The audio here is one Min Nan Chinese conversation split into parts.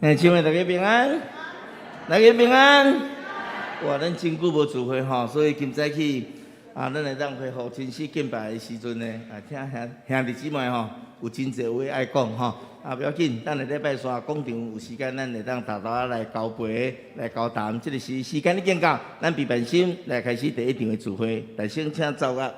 兄姊妹大家平安，大家平安。哇，咱真久無聚會吼，所以今早起啊，咱會當恢復真實敬拜的時陣呢，啊，聽兄兄弟姊妹吼，有真濟話愛講吼。啊，不要緊，等下禮拜煞講場有時間，咱會當沓沓仔來交陪來交談。這個時時間已經到，咱備辦心來開始第一場的聚會。來，先請奏樂。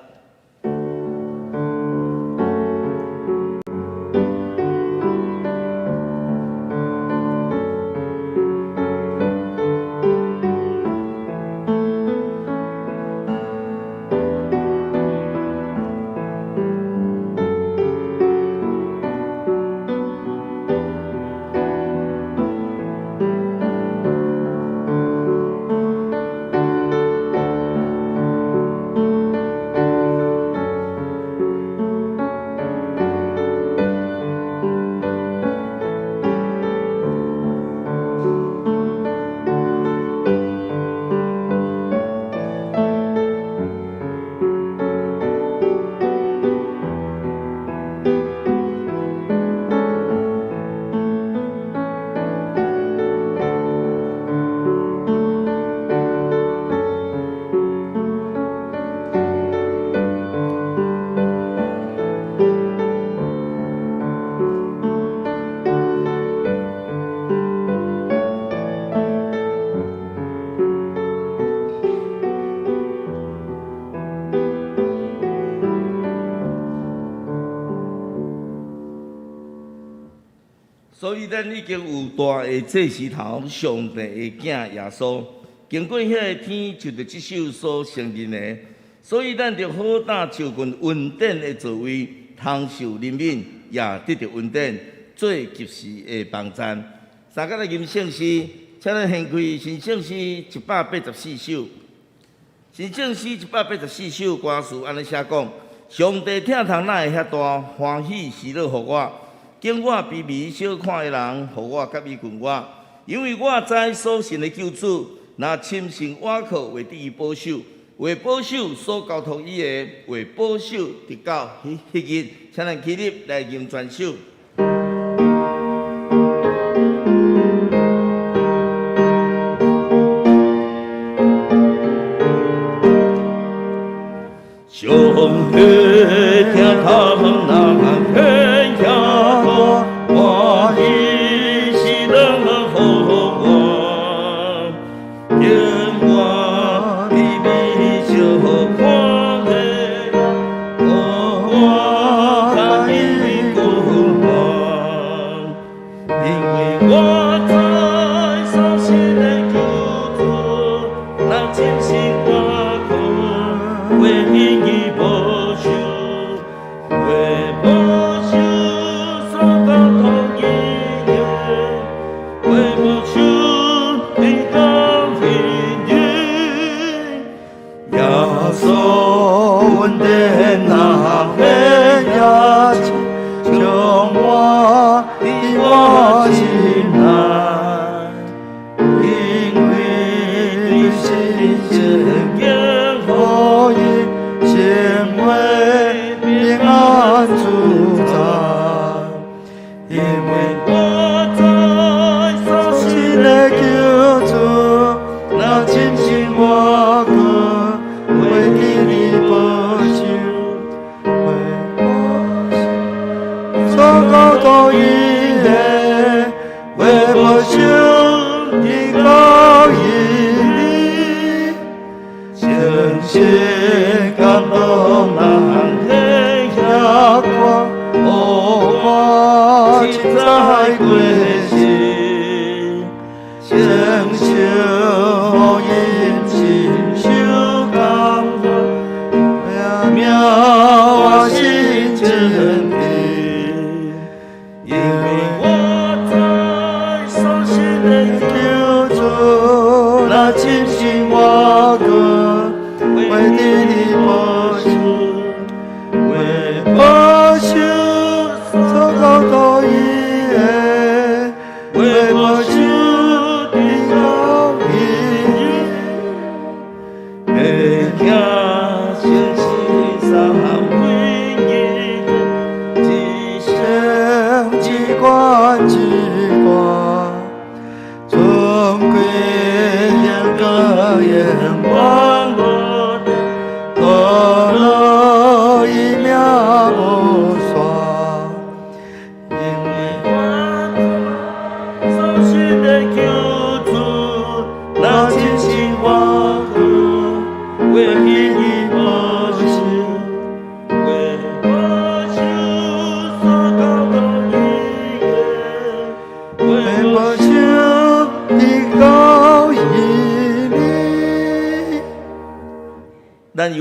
所以咱已經有大的祭司頭，上帝的囝耶穌，經過彼个天，就佇這首所承認的。所以咱著好膽就近恩典的座位，通受憐憫，也得著恩典，做及時的幫贊。三個來吟聖詩，請咱掀開新聖詩184首。新聖詩184首歌詞按呢寫講：上帝疼痛哪會遐大，歡喜喜樂予我。見我卑微小看的人，予我佮伊近我，因為我知所信的救主，若親身倚靠會得伊保守，會保守所交託伊的，會保守直到彼彼日。請咱起立來吟全首。上帝疼痛哪會遐大，歡喜喜樂予我，見我卑微小看的人，予我佮伊近我。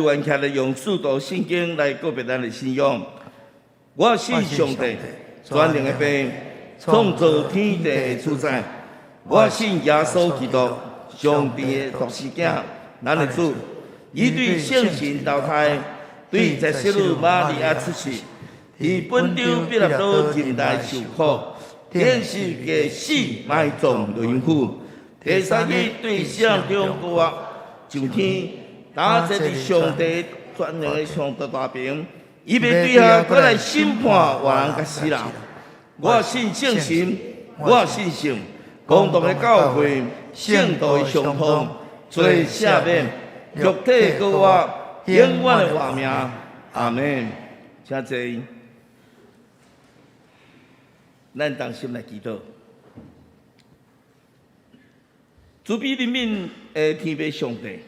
猶原徛咧用使徒信經來告白咱的信仰。我信上帝，全能的父，創造天地的主宰。我信耶穌基督，上帝的獨生囝，咱的主。伊對聖神投胎，對十聖女瑪利亞出世，佇本丟彼拉多忍耐受苦，釘十架死埋葬落陰府。第三日對死人中復活，上天，搭坐佇上帝全能的上帝大爿，伊欲對遐閣來審判活人佮死人。我信聖神，我信聖公同的教會，聖徒的相通，罪赦免，肉體復活，永遠的活命。阿門。請坐。咱同心來祈禱。慈悲憐憫的天父上帝，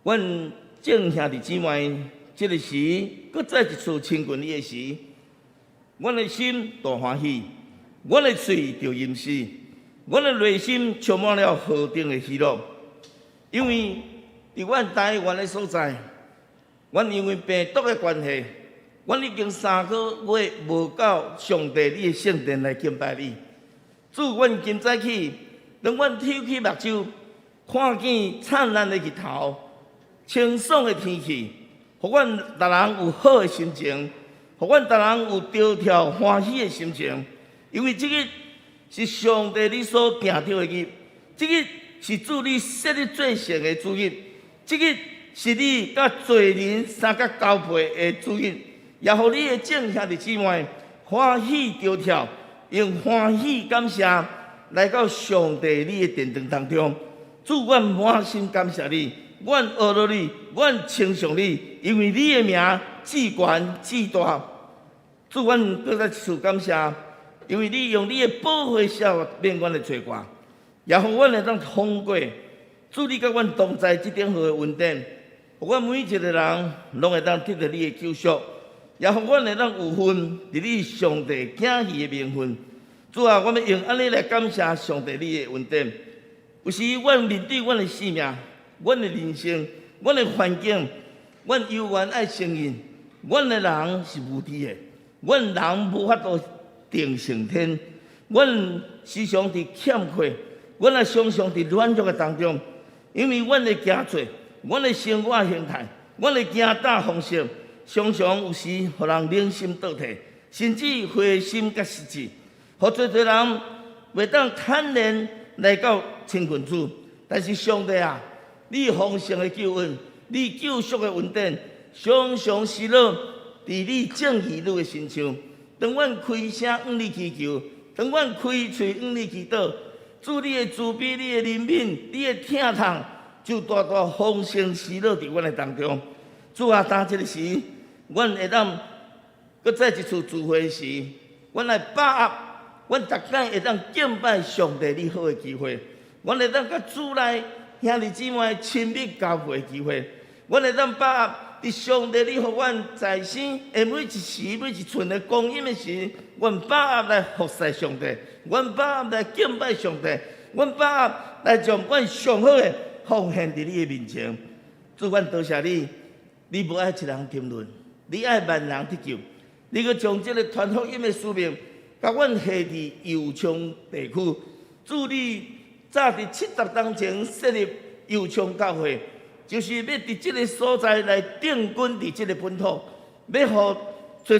阮眾兄弟姊妹，這个時，閣再一次親近你的時，阮的心大歡喜，阮的喙著吟詩，阮的內心充滿了何等的喜樂。因為佇阮台灣的所在，阮因為病毒的關係，阮已經3個月無到上帝你的聖殿來敬拜你。主，阮今早起，當阮抽起目睭，看見燦爛的日頭，清爽的天氣，予阮逐人有好的心情，予阮逐人有著跳歡喜的心情。因為這个是上帝你所定著的日，這个是主你設立做聖的主日，這个是你佮罪人相佮交陪的主日，也予你的眾兄弟姊妹歡喜著跳，用歡喜感謝來到上帝你的殿堂當中。主，阮滿心感謝你，阮阿羅你，阮稱頌你，因為你的名至懸至大。主，阮閣再一次感謝，因為你用你的寶血赦免阮的罪過，也予阮會當通過。主，你佮阮同在這頂好的恩典，予阮每一個人攏會當得著你的救贖，也予阮會當有份佇你上帝囝兒的名分。主啊，我欲用按呢來感謝上帝你的恩典。有時阮面對阮的生命、阮的人生、阮的環境，阮猶原愛承認，阮的人是無知的，阮人無法度定勝天，阮時常佇欠缺，阮也常常佇軟弱的當中，因為阮的行做、阮的生活形態、阮的行踏方式，常常有時予人冷心倒退，甚至灰心佮失志。予濟濟人袂當坦然來到親近主，但是上帝啊，你豐盛的救恩，你救贖的恩典，常常施落佇你眾兒女的身上。當阮開聲向你祈求，當阮開喙向你祈禱，主你的慈悲、你的憐憫、你的疼痛，就大大豐盛施落佇阮的當中。主啊，當這个時，阮會當閣再一次聚會時，阮來把握阮逐擺會當敬拜上帝你好的機會，阮會當佮主內兄弟姊妹親密交陪的機會，阮會當把握佇上帝你予阮在生的每一時每一寸的光陰的時，阮把握來服侍上帝，阮把握來敬拜上帝，阮把握來將阮上好的奉獻佇你的面前。主，阮多謝你，你無愛一人沉淪，你愛萬人得救，你閣將這个傳福音的使命共阮下佇右昌地區。主，你早佇70冬前設立右昌教會，就是欲佇這个所在來定根佇這个本土，欲予濟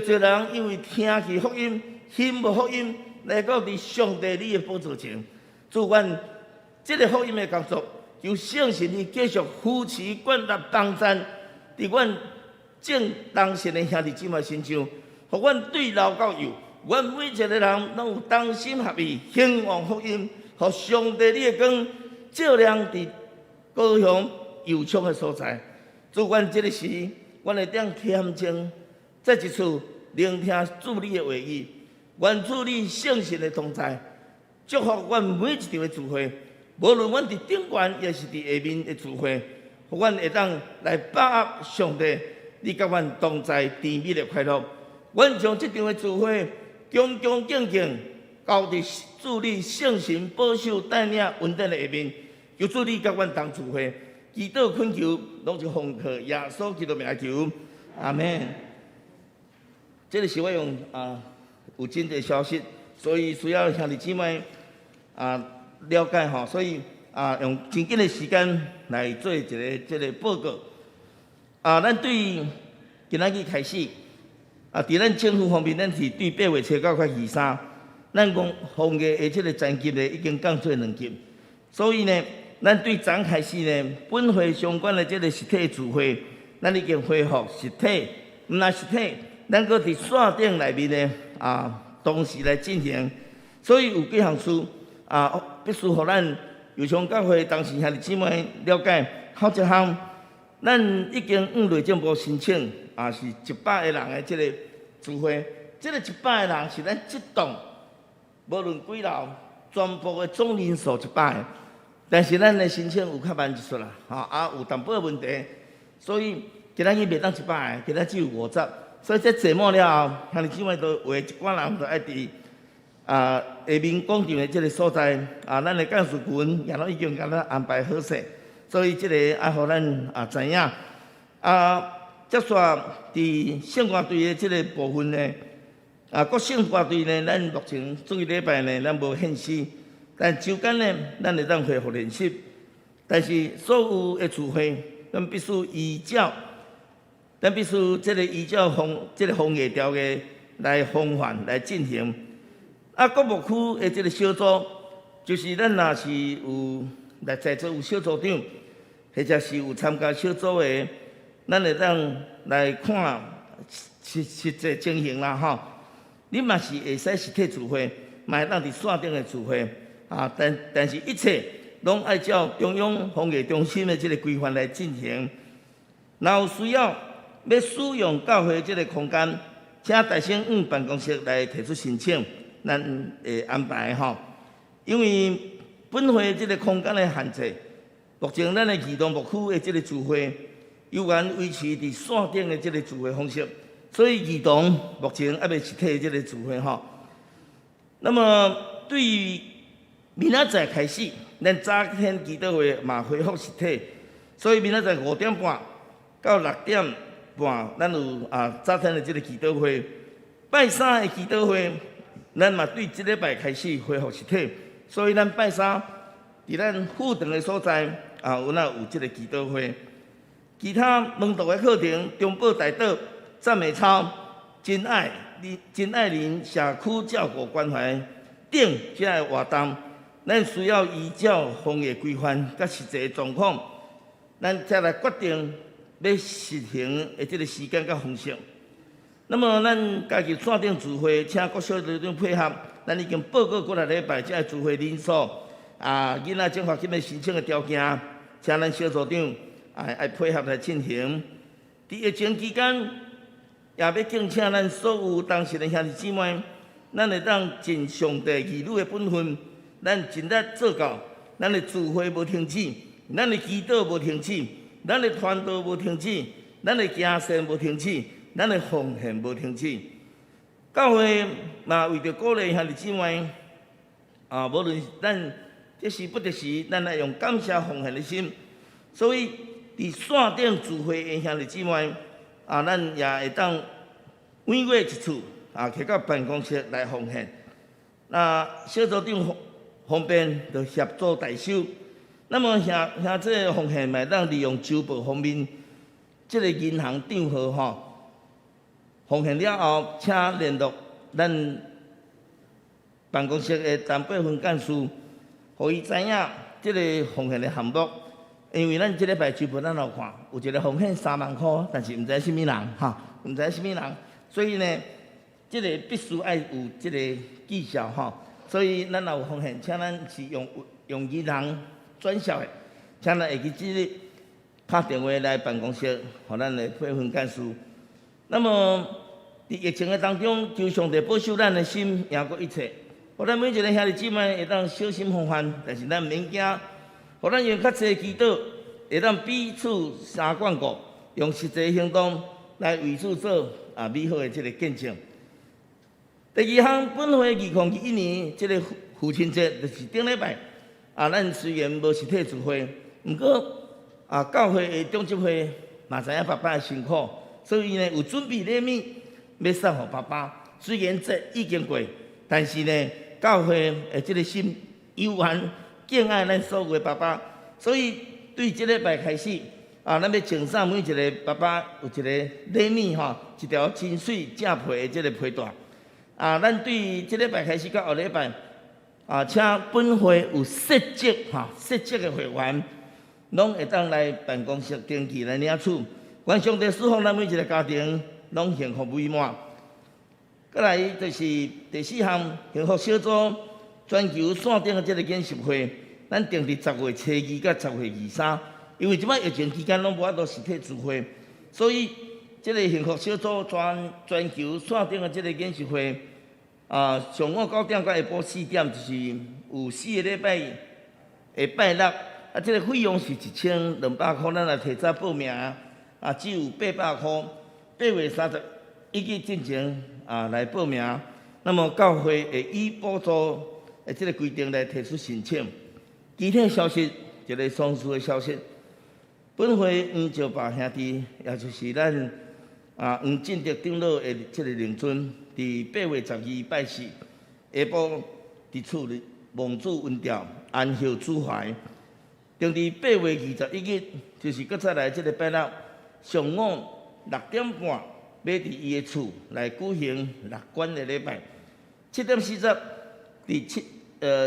濟人因為聽去福音、興慕福音，來到佇上帝你的寶座前。主，阮這个福音的工作，求聖神你繼續扶持、建立、幫贊，佇阮眾同信的兄弟姊妹身上，予阮對老到幼，阮每一個人攏有同心合意，興旺福音，予上帝你的光照亮佇高雄右昌的所在。主，阮這个時，阮會當恬靜，再一次聆聽主你的話語，願主你聖神的同在，祝福阮每一場的聚會，無論阮佇頂懸，抑是佇下面的聚會，予阮會當來把握上帝你佮阮同在甜蜜的快樂。阮將這場的聚會恭恭敬敬交佇主你聖神保守帶領恩典的下面，求主你佮阮同聚會，祈禱懇求，攏是奉靠耶穌基督名求，阿門。這个是我用有真濟消息，所以需要兄弟姊妹了解吼，所以用真緊的時間來做一个這个報告。咱對今仔日開始，佇咱政府方面，咱是對8月初9到23，咱講防疫的這个層級呢，已經降做兩級，所以呢，咱對昨開始呢，本會相關的這个實體聚會，咱已經恢復實體，毋但實體，咱閣佇線頂內面呢，同時來進行，所以有幾項事必須予咱右昌教會當時兄弟姊妹了解。頭一項，咱已經向內政部申請，是100個人的這个聚會，這个100個人是咱這棟無論幾樓，全部的總人數一百个。但是咱的申請有較慢一撮啦，吼有淡薄仔問題，所以今仔日袂當一百个，今仔只有50，所以這坐滿了後，兄弟姊妹都有一寡人就愛佇下面廣場的這个所在，咱的幹事群也攏已經共咱安排好勢，所以這个愛予咱知影。接續佇聖歌隊的這个部分呢，國聖歌隊呢，咱目前這個禮拜呢，咱無現時。但週間呢，咱會當恢復練習。但是所有的聚會，咱必須這个依照這个防疫條例來防範來進行。各牧區的這个小組，就是咱若是有來在座有小組長，或者是有參加小組的，咱會當來看實際情形啦吼。你嘛是會使實體聚會，嘛會當佇線頂的聚會。但是一切攏愛照中央防疫中心的這个規範來進行。若有需要欲使用教會這个空間，請代先向辦公室來提出申請，咱會安排吼。因為本會這个空間的限制，目前咱的兒童牧區的這个聚會，猶原維持佇線頂的這个聚會方式，所以兒童目前猶未實體這个聚會吼。那麼對於明仔載開始，咱早天祈禱會嘛恢復實體，所以明仔載5點半到6點半，咱有早天的這个祈禱會。拜三的祈禱會，咱嘛對這禮拜開始恢復實體，所以咱拜三佇咱副堂的所在有那有這个祈禱會。其他門徒的課程、中報代禱、讚美操、真愛鄰社區照顧關懷等這个活動，咱需要依照防疫規範佮實際狀況，咱才來決定欲實行的這个時間佮方式。那麼，咱家己線頂聚會，請各小組長配合。咱已經報告幾若禮拜，這个聚會人數囡仔獎學金的申請的條件，請咱小組長愛配合來進行。佇疫情期間，也欲敬請咱所有當時的兄弟姊妹，咱會當盡上帝兒女的本分。咱盡力做到，咱的聚會無停止，咱的祈禱無停止，咱的傳道無停止，咱的行善無停止，咱的奉獻無停止。教會嘛為著鼓勵兄弟姊妹，無論咱得時不得時，咱愛用感謝奉獻的心。所以，佇線頂聚會的兄弟姊妹，咱也會當每月一次，去到辦公室來奉獻。那小組長方便就協助代收。那麼兄這个奉獻嘛會當利用周報方面，這个銀行帳號吼，奉獻了後，請聯絡咱辦公室的陳伯芬幹事，予伊知影這个奉獻的項目。因為咱這禮拜周報咱有看，有一个奉獻3萬箍，但是毋知啥物人吼，毋知啥物人，所以呢，這个必須愛有這个記數吼。所以咱若有奉獻，請咱是用銀行轉賬的，請咱會記這日拍電話來辦公室，予咱的配分幹事。那麼佇疫情的當中，求上帝保守咱的心，贏過一切。予咱每一个兄弟姊妹會當小心防範，但是咱毋免驚。予咱用較濟祈禱，會當彼此相關顧，用實際行動來為主做美好的這个見證。第二項，本會2021年這个父親節，就是頂禮拜，咱雖然無實體聚會，毋過啊，教會的長執會嘛知影爸爸的辛苦，所以呢有準備禮物欲送予爸爸。雖然節已經過，但是呢，教會的這个心猶原敬愛咱所有的爸爸，所以對這禮拜開始，啊，咱欲贈送每一个爸爸有一个禮物吼，一條真媠正皮的這个皮帶。啊，咱對這禮拜開始到後禮拜，啊，請本會有失職吼，失職的會員，攏會當來辦公室登記來領取。願上帝賜福咱每一个家庭，攏幸福美滿。閣來就是第四項，幸福小組全球線頂的這个研習會，咱定佇10月初2佮10月23，因為這擺疫情期間攏無法度實體聚會，所以這个幸福小組全球線頂的這个研習會，啊，上午9點到下晡4點，就是有四个禮拜的拜六，啊，這个費用是1200箍，咱若提早報名，啊，只有800箍，8月31日進前啊來報名。那麼教會會以補助的這个規定來提出申請。其他消息，一个喪事的消息，本會黃石爸兄弟，也就是咱啊黃進德長老的這个令尊，佇8月12拜四下晡佇厝裡望主恩召，安歇主懷。定佇8月21日，就是閣再來這个拜六上午6點半，欲佇伊的厝來舉行六關的禮拜。7點40，佇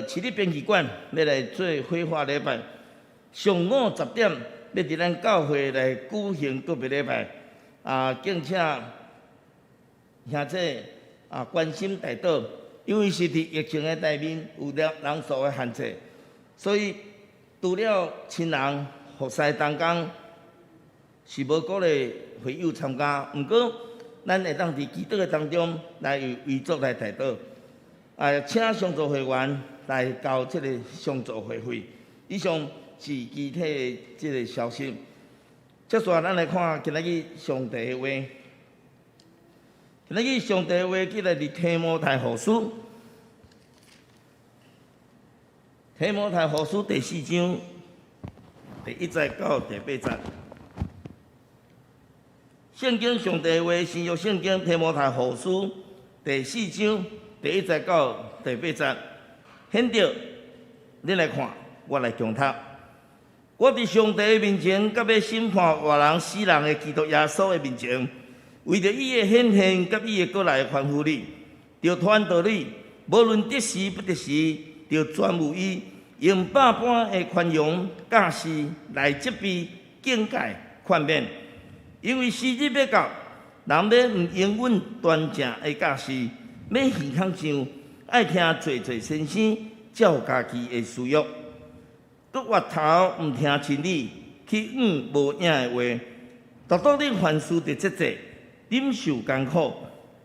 市立編劇館欲來做火化禮拜。上午10點，欲佇咱教會來舉行告別禮拜。啊，敬請兄姊啊關心代禱，因為是佇疫情的內面有了人數的限制，所以除了親人服侍同工是無鼓勵會友參加，毋過咱會當佇祈禱的當中來為遺族來代禱，啊，請上座會員來交這个上座會費。以上是具體的這个消息。接續咱來看今仔日上帝的話。今仔日上帝的話記載佇提摩太後書，提摩太後書第四章第一節到第八節。聖經上帝的話，新約聖經提摩太後書第四章第一節到第八節，現在恁來看，我來誦讀。我佇上帝的面前，佮欲審判活人死人的基督耶穌的面前，為著伊的顯現佮伊的閣來吩咐你，著傳導你，無論得時不得時，著專務伊，用百般的寬容教示來責備、警戒、勸勉。因為時日欲到，人欲毋容忍端正的教示，欲耳孔上，愛聽濟濟先生照家己的私欲，閣越頭毋聽真理，去向無影的話。獨獨你凡事著節制，忍受艱苦，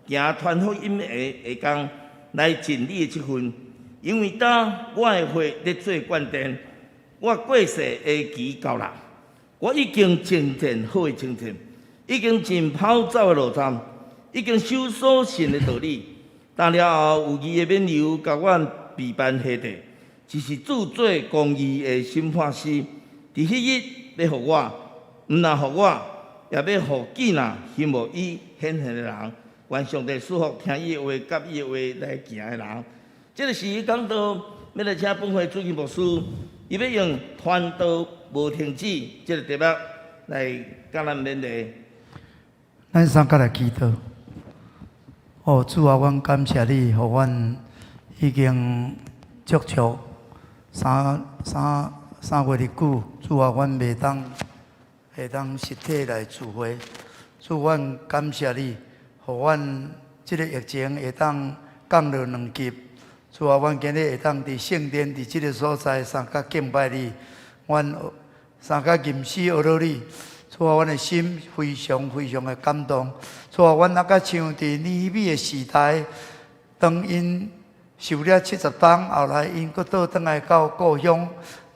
行傳福音的工，來盡你的職分。因為當我的話咧做見證，我過世的期到啦，我已經征戰好的征戰，已經盡跑走的路站，已經守所信的道理。當了後有義的免猶共阮備辦下地，就是主做公義的審判師，佇彼日欲予我，毋但予我，也欲予見若希望伊顯現的人。願上帝賜福聽伊的話，佮伊的話來行的人。這个時講道，欲來請本會主任牧師，伊欲用傳道無停止這个題目來佮咱勉勵。咱三個來祈禱。哦，主啊，阮感謝你，予阮已經足足三月的久，主啊，阮袂當會當實體來聚會。主，阮感謝你，予阮這个疫情會當降落兩級。主啊，阮今日會當佇聖殿佇這个所在相佮敬拜你，阮相佮吟詩學樂你。主啊，阮的心非常非常的感動。主啊，阮猶閣像佇尼希米的時代，當𪜶受了70冬，後來𪜶閣倒轉來到故鄉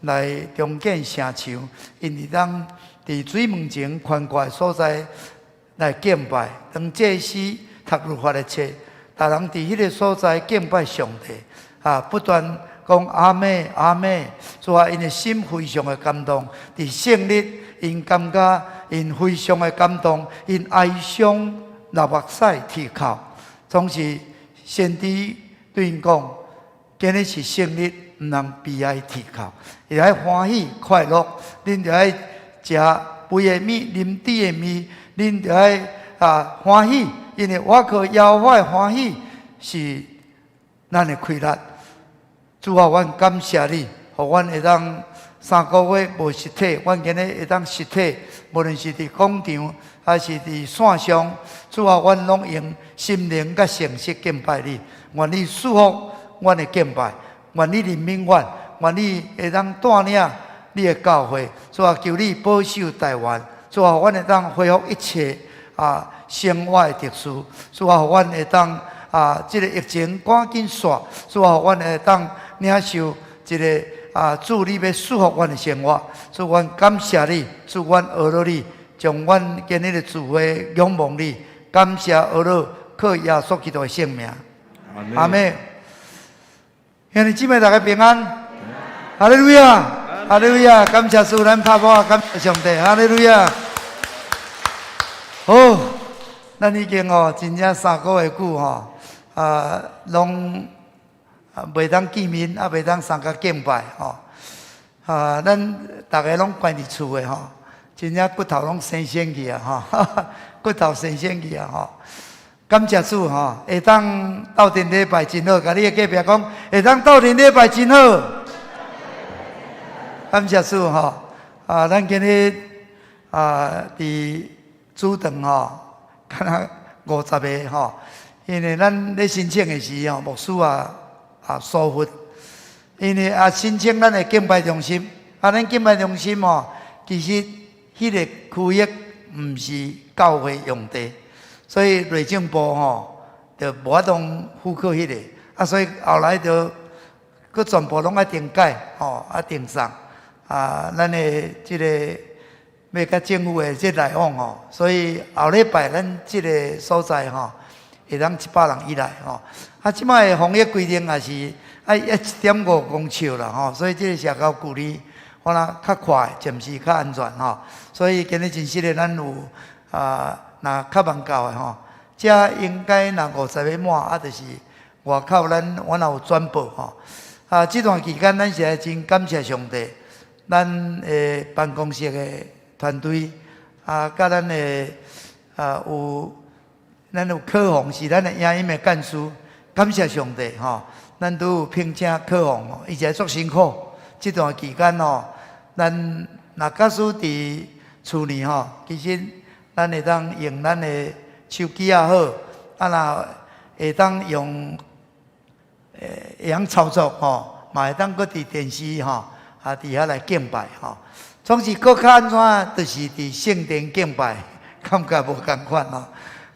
來重建城牆，𪜶會當佇水門前寬闊的所在來敬拜。當祭司讀律法的冊，逐人佇彼个所在敬拜上帝，啊，不斷講阿們阿們。主啊，𪜶的心非常的感動。佇聖日，𪜶 𪜶感覺𪜶非常的感動，𪜶哀傷流目屎啼哭。總是先知對𪜶講，今日是聖日，毋通悲哀啼哭，會愛歡喜快樂。恁著愛食肥的物，啉甜的物，恁著愛啊歡喜，因為倚靠耶和華的歡喜是咱的氣力。主啊，阮感謝你，予阮會當3個月無實體，阮今日會當實體，無論是佇廣場還是佇線上，主啊，阮攏用心靈佮誠實敬拜你。願你賜福阮的敬拜，願你憐憫阮，願你會當帶領你的教會。主啊，求你保守台灣。主啊，阮會當恢復一切啊生活的秩序。主啊，阮會當啊，這個疫情趕緊煞。主啊，阮會當領受一个啊，主你欲賜福阮的生活。主，阮感謝你，主，阮阿羅你，將阮今日的聚會仰望你，感謝阿羅，靠耶穌基督的聖名。阿們。兄弟姊妹，大家平安。哈利路亞，哈利路亞，感謝主，咱拍鼓，感謝上帝，哈利路亞。好，咱已經哦，真正3個月久吼，啊，攏啊袂當見面，啊袂當相佮敬拜吼。啊，咱逐个攏關佇厝的吼，真正骨頭攏生鮮去啊吼，骨頭生鮮去啊吼。感謝主吼，會當鬥陣禮拜真好，共你的隔壁講，會當鬥陣禮拜真好。感謝主吼，啊，咱今日啊，佇主堂吼，敢若50個吼，因為咱咧申請的時吼，牧師啊啊疏忽，因為啊申請咱的敬拜中心，啊，咱敬拜中心吼，其實彼个區域毋是教會用地，所以內政部吼就無法度許可彼个，啊，所以後來就閣全部攏愛重改吼，啊重送啊，咱的這个欲佮政府的這來往吼，所以後禮拜咱這个所在吼，會當100人以內吼。啊，這擺的防疫規定也是愛1.5公尺啦吼，所以這个社交距離可能較快，暫時較安全吼。所以今日真實的咱有啊，若較萬夠的吼，這應該若50個滿，啊，就是外口咱阮也有轉播吼。啊，這段期間咱實在真感謝上帝，咱的辦公室的團隊啊，佮咱的啊有咱有客房是咱的影音的幹事，感謝上帝吼，咱都有聘請客房吼，伊實足辛苦。這段期間吼，咱若假使佇厝裡吼，其實咱會當用咱的手機也好，啊若會當用會曉操作吼，嘛會當閣佇電視吼，啊佇遐來敬拜吼。總是閣較按怎，就是佇聖殿敬拜，感覺無仝款吼。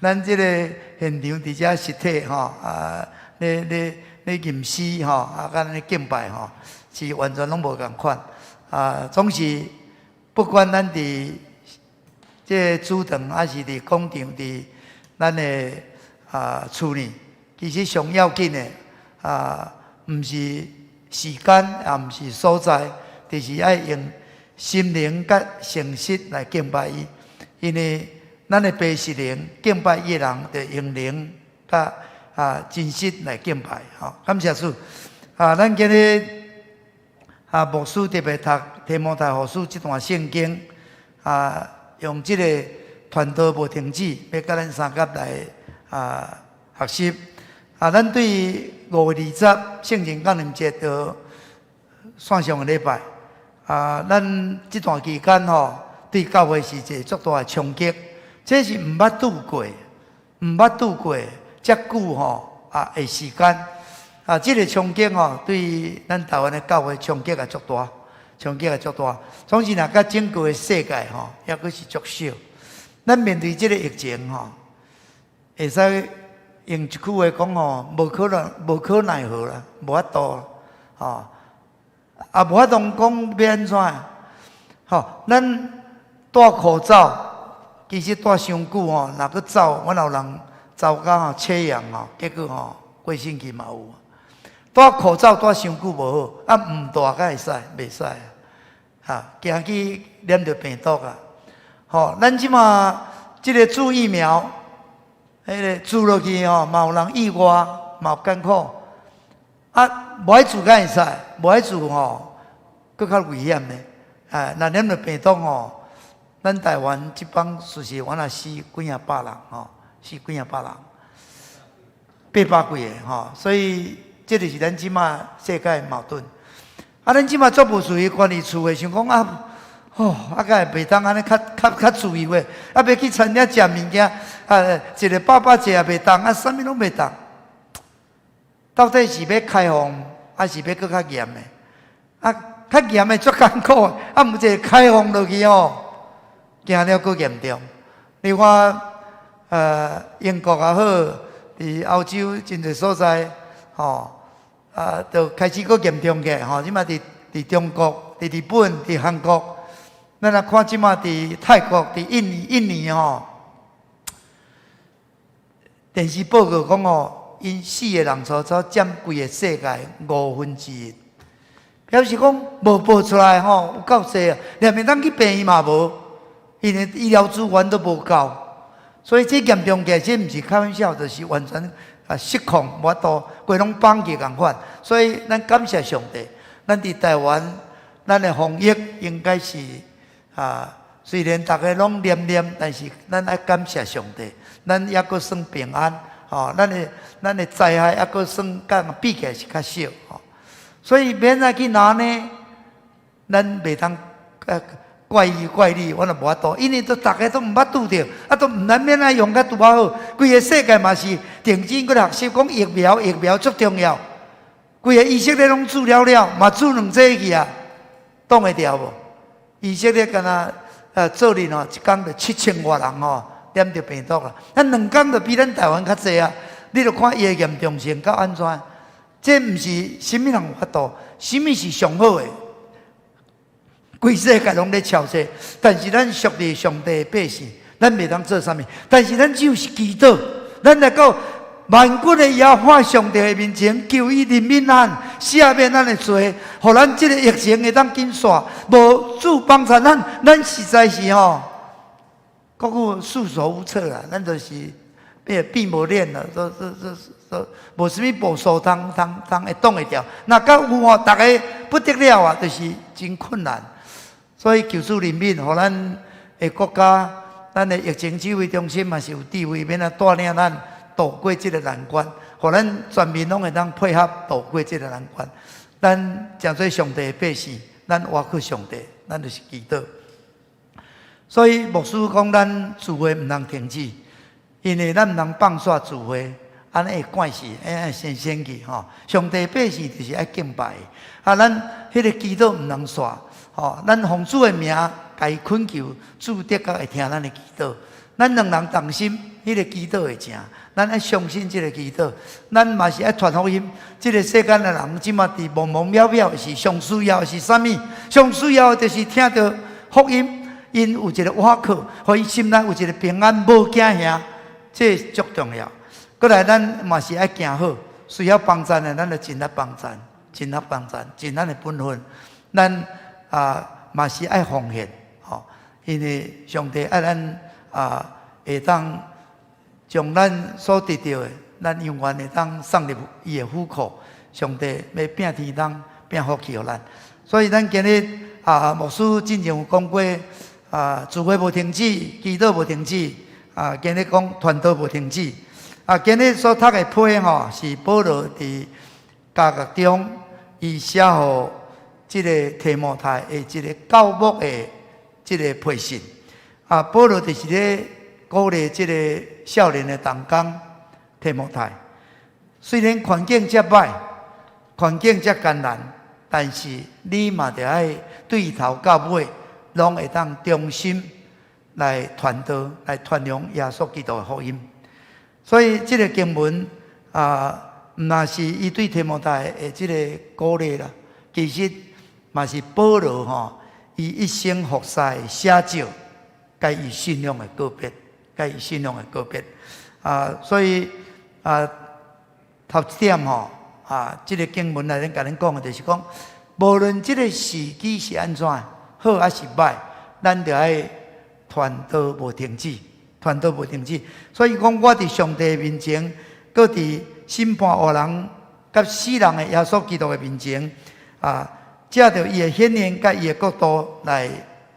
咱這個現場佇遮實體吼，啊，咧咧咧吟詩吼，啊，佮咧敬拜吼，是完全攏無仝款。啊，總是不管咱佇這個主堂，還是佇廣場，佇咱的啊厝裡，其實上要緊的啊，毋是時間，也毋是所在，就是愛用心靈佮誠實來敬拜伊，因為咱的父是靈，敬拜伊的人，就用靈佮啊真實來敬拜。吼，感謝主。啊，咱今日啊牧師特別讀提摩太後書這段聖經，啊，用這個傳道無停止，欲佮咱相佮來啊學習。啊，咱對5月20聖靈降臨節就線上的禮拜。啊，咱這段期間吼，對教會是一個足大的衝擊，這是毋捌拄過，毋捌拄過遮久吼啊的時間。啊，這個衝擊吼，對咱台灣的教會衝擊也足大，衝擊也足大。總是若佮整個的世界吼，抑閣是足少。咱面對這個疫情吼，會使用一句話講吼，無可能，無可奈何啦，無法度，吼。啊，無法度講欲按怎，吼，咱戴口罩，其實戴傷久吼，若閣走，阮有人走到吼切陽吼，結果吼過身去嘛有。戴口罩戴傷久無好，啊毋戴敢會使？袂使啊！哈，驚去染著病毒啊！吼，咱這馬這个注疫苗，彼个注落去吼，嘛有人意外，嘛有艱苦。啊，無愛注敢會使？無愛注吼，閣較危險呢。啊，若染著病毒吼，咱台灣這擺事實原來死幾仔百人吼，死幾仔百人，八百幾个吼，所以這就是咱這馬世界的矛盾。啊，咱這馬足無自由，關佇厝的，想講啊，吼，啊，敢會袂當按呢較較較自由的，啊，欲去餐廳食物件，啊，一个百百坐也袂當，啊，啥物攏袂當。到底是欲開放，還是欲閣較嚴的？啊，較嚴的足艱苦，啊，毋過開放落去吼，驚了閣嚴重。你看，英國也好，佇歐洲真濟所在，吼，啊，就開始閣嚴重起來吼。這馬佇佇中國、佇日本、佇韓國，咱若看這馬佇泰國、佇印尼、印尼吼，電視報告講吼，𪜶死的人數才佔規個世界1/5，表示講無報出來吼，有夠濟啊，連會當去病院嘛無，因為醫療資源都無夠，所以這嚴重起來，這毋是開玩笑，就是完全啊失控，無法度，規攏綁起仝款。所以咱感謝上帝，咱佇台灣，咱的防疫應該是啊，雖然逐家攏念念，但是咱愛感謝上帝，咱猶閣算平安，吼，咱的災害猶閣算佮比起來是較少，吼。所以欲按怎去拿呢？咱袂當怪伊怪你，我若無法度，因為都逐家都毋捌拄著，啊，都毋難免愛用較拄仔好。規个世界嘛是認真閣學習講疫苗，疫苗足重要。規个以色列攏注了了，嘛注兩劑去啊，擋會牢無？以色列敢若做日吼，一工就7000外人吼染著病毒啊，咱兩工就比咱台灣較濟啊！你著看伊的嚴重性到按怎？這毋是啥物人有法度，啥物是上好的？規世界攏咧抄這，但是咱屬於上帝的百姓，咱袂當做啥物。但是咱只有是祈禱，咱來到萬軍的耶和華上帝的面前，求伊憐憫咱，赦免咱的罪，予咱這個疫情會當緊煞。無主幫助咱，咱實在是吼，閣有束手無策啦。咱就是變變無臉啦，都都都都無啥物步數通通通會擋會牢。若敢有吼，逐家不得了啊，就是真困難。所以求主憐憫，予咱的國家，咱的疫情指揮中心嘛是有智慧，欲按怎帶領咱渡過這個難關，予咱全民攏會當配合渡過這個難關。咱誠做上帝的百姓，咱倚靠上帝，咱就是祈禱。所以牧師講，咱聚會毋通停止，因為咱毋通放煞聚會，按呢會怪死，會先先去吼。上帝百姓就是愛敬拜，啊，咱彼个祈禱毋通煞。吼，咱奉主的名，共伊懇求，主的確會聽咱的祈禱。咱兩人同心，彼个祈禱會成。咱愛相信這个祈禱，咱嘛是愛傳福音。這个世間的人，這馬佇茫茫渺渺，是上需要的是啥物？上需要的就是聽著福音，𪜶有一个倚靠，予𪜶心內有一个平安，無驚嚇，這足重要。閣來，咱嘛是愛行好，需要幫贊的，咱就盡力幫贊，盡力幫贊，盡咱的本分。咱啊，嘛是愛奉獻，吼，因為上帝愛咱啊，會當將咱所得著的，咱永遠會當送入伊的府庫。上帝欲拚天空，拚福氣予咱。所以咱今日啊，牧師進前有講過，啊，聚會無停止，祈禱無停止，啊，今日講傳道無停止。啊，今日所讀的批吼，是保羅佇監獄中，伊寫予這个提摩太的一个教牧的這个批信。啊，保羅就是咧鼓勵這个少年的同工提摩太。雖然環境遮歹，環境遮艱難，但是你嘛著愛對頭到尾，攏會當忠心來傳道，來傳揚耶穌基督的福音。所以這个經文啊，毋但是伊對提摩太的這个鼓勵啦，其實嘛是保羅吼，伊一生服侍的寫照，佮伊信仰的告別，佮伊信仰的告別。啊，所以啊，頭一點吼，啊，這个經文內面共恁講的，就是講，無論這个時機是按怎，好抑是䆀，咱著愛傳道無停止，傳道無停止。所以講，我佇上帝面前，閣佇審判活人佮死人的耶穌基督的面前，啊，藉著伊的顯現佮伊的國度來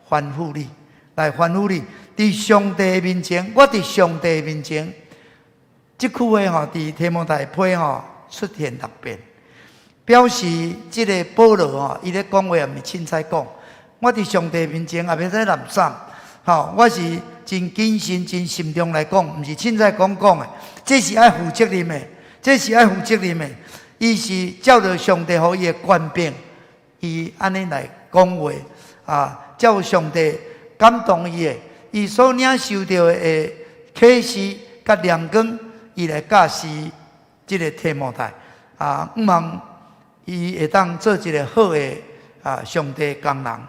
吩咐你，來吩咐你。佇上帝面前，我佇上帝面前，這句話吼，佇提摩太批吼出現六遍，表示這个保羅吼，伊咧講話也毋是凊彩講。我佇上帝面前也袂使濫散，吼，我是真謹慎、真慎重來講，毋是凊彩講講的。這是愛負責任的，這是愛負責任的。伊是照著上帝予伊的權柄，伊按呢來講話啊，照上帝感動伊的，伊所領受著的啟示佮亮光，伊來教示這个提摩太啊，向望伊會當做一个好的啊上帝工人。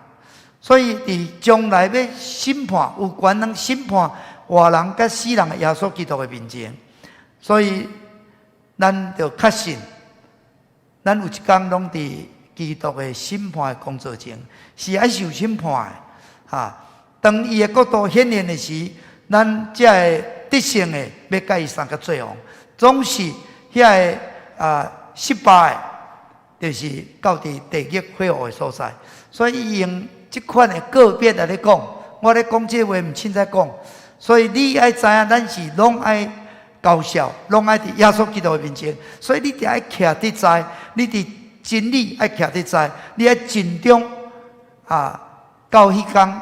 所以佇將來欲審判，有權能審判活人佮死人的耶穌基督的面前，所以咱著確信，咱有一工攏佇基督的審判的工作前，是愛受審判的。哈，當伊的國度顯現的時，咱才會得勝的，欲佮伊相佮做王。總是遐个啊失敗的，就是到佇地獄火湖的所在。所以伊用這款的告別來咧講，我咧講這話毋凊彩講，所以你愛知影，咱是攏愛交數，攏愛佇耶穌基督的面前。所以你著愛徛佇在，你佇真理愛徛佇在，你愛盡忠啊，到彼工，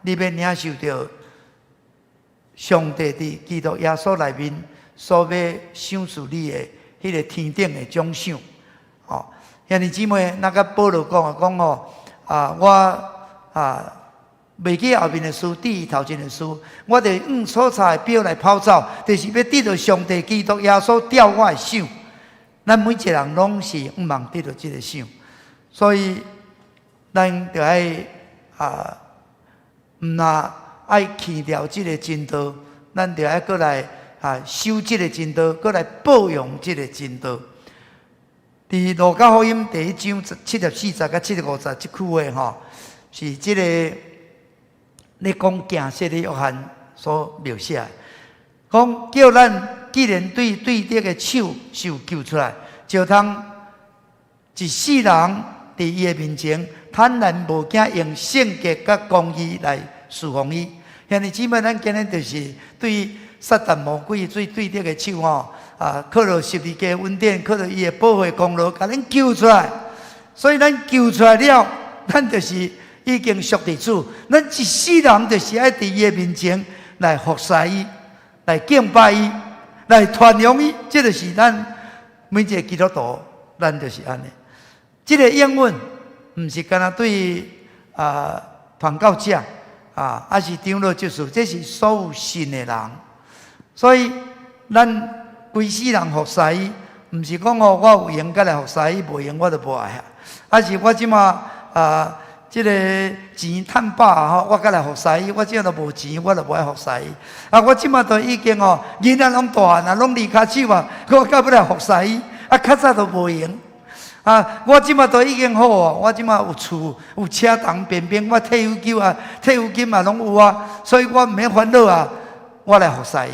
你欲領受著上帝佇基督耶穌內面所欲賞賜你的彼个天頂的獎賞。吼，兄弟姊妹，那個保羅講啊，講吼啊，我啊，袂記後面的事，至於頭前的事，我著用所差的標來跑走，就是欲得著上帝基督耶穌調我的賞。咱每一个人攏是向望得著這个賞，所以咱著愛啊，毋若愛棄掉這个真道，咱著愛閣來啊守這个真道，閣來報揚這个真道。佇路加福音第一章74節佮75節這句話吼，是這个咧講行洗禮約翰所描寫的，講叫咱既然對對敵的手受救出來，就通一世人佇伊的面前坦然無驚，用聖潔佮公義來侍奉伊。兄弟姊妹，咱今日就是對撒旦魔鬼對對敵的手吼，啊，靠著十字架恩典，靠著伊的寶血功勞，共咱救出來。所以咱救出來了，咱就是已經屬佇主。咱一世人就是愛佇伊的面前來服侍伊，來敬拜伊，來傳揚伊。這就是咱每一个基督徒，咱就是按呢。這个應允毋是干焦對啊傳教者啊，抑是長老執事，這是所有信的人。所以咱規世人服侍伊，毋是講哦，我有閒才來服侍伊，無閒我就無愛啊。抑是我這馬啊，這个錢趁飽吼，我才來服侍伊。我這馬都無錢，我就無愛服侍伊。啊，我這馬都已經哦，囡仔攏大漢啊，攏離跤手啊，我才欲來服侍伊。啊，較早都無閒。啊，我這馬都已經好哦，我這馬有厝、有車同便便，我退休金啊、退休金嘛攏有啊，所以我毋免煩惱啊，我來服侍伊。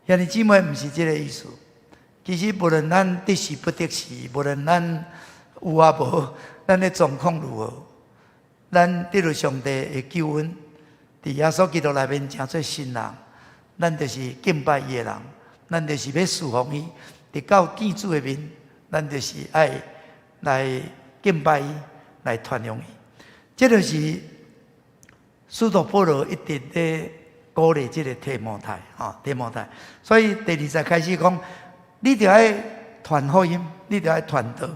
兄弟姊妹，毋是這个意思。其實無論咱得時不得時，無論咱有抑無，咱的狀況如何，咱得著上帝的救恩，佇耶穌基督內面成做新人，咱就是敬拜伊的人，咱就是欲侍奉伊，直到見主的面，咱就是愛來敬拜伊，來傳揚伊。這就是使徒保羅一直咧鼓勵這个提摩太，吼，提摩太。所以第二節開始講，你著愛傳福音，你著愛傳道。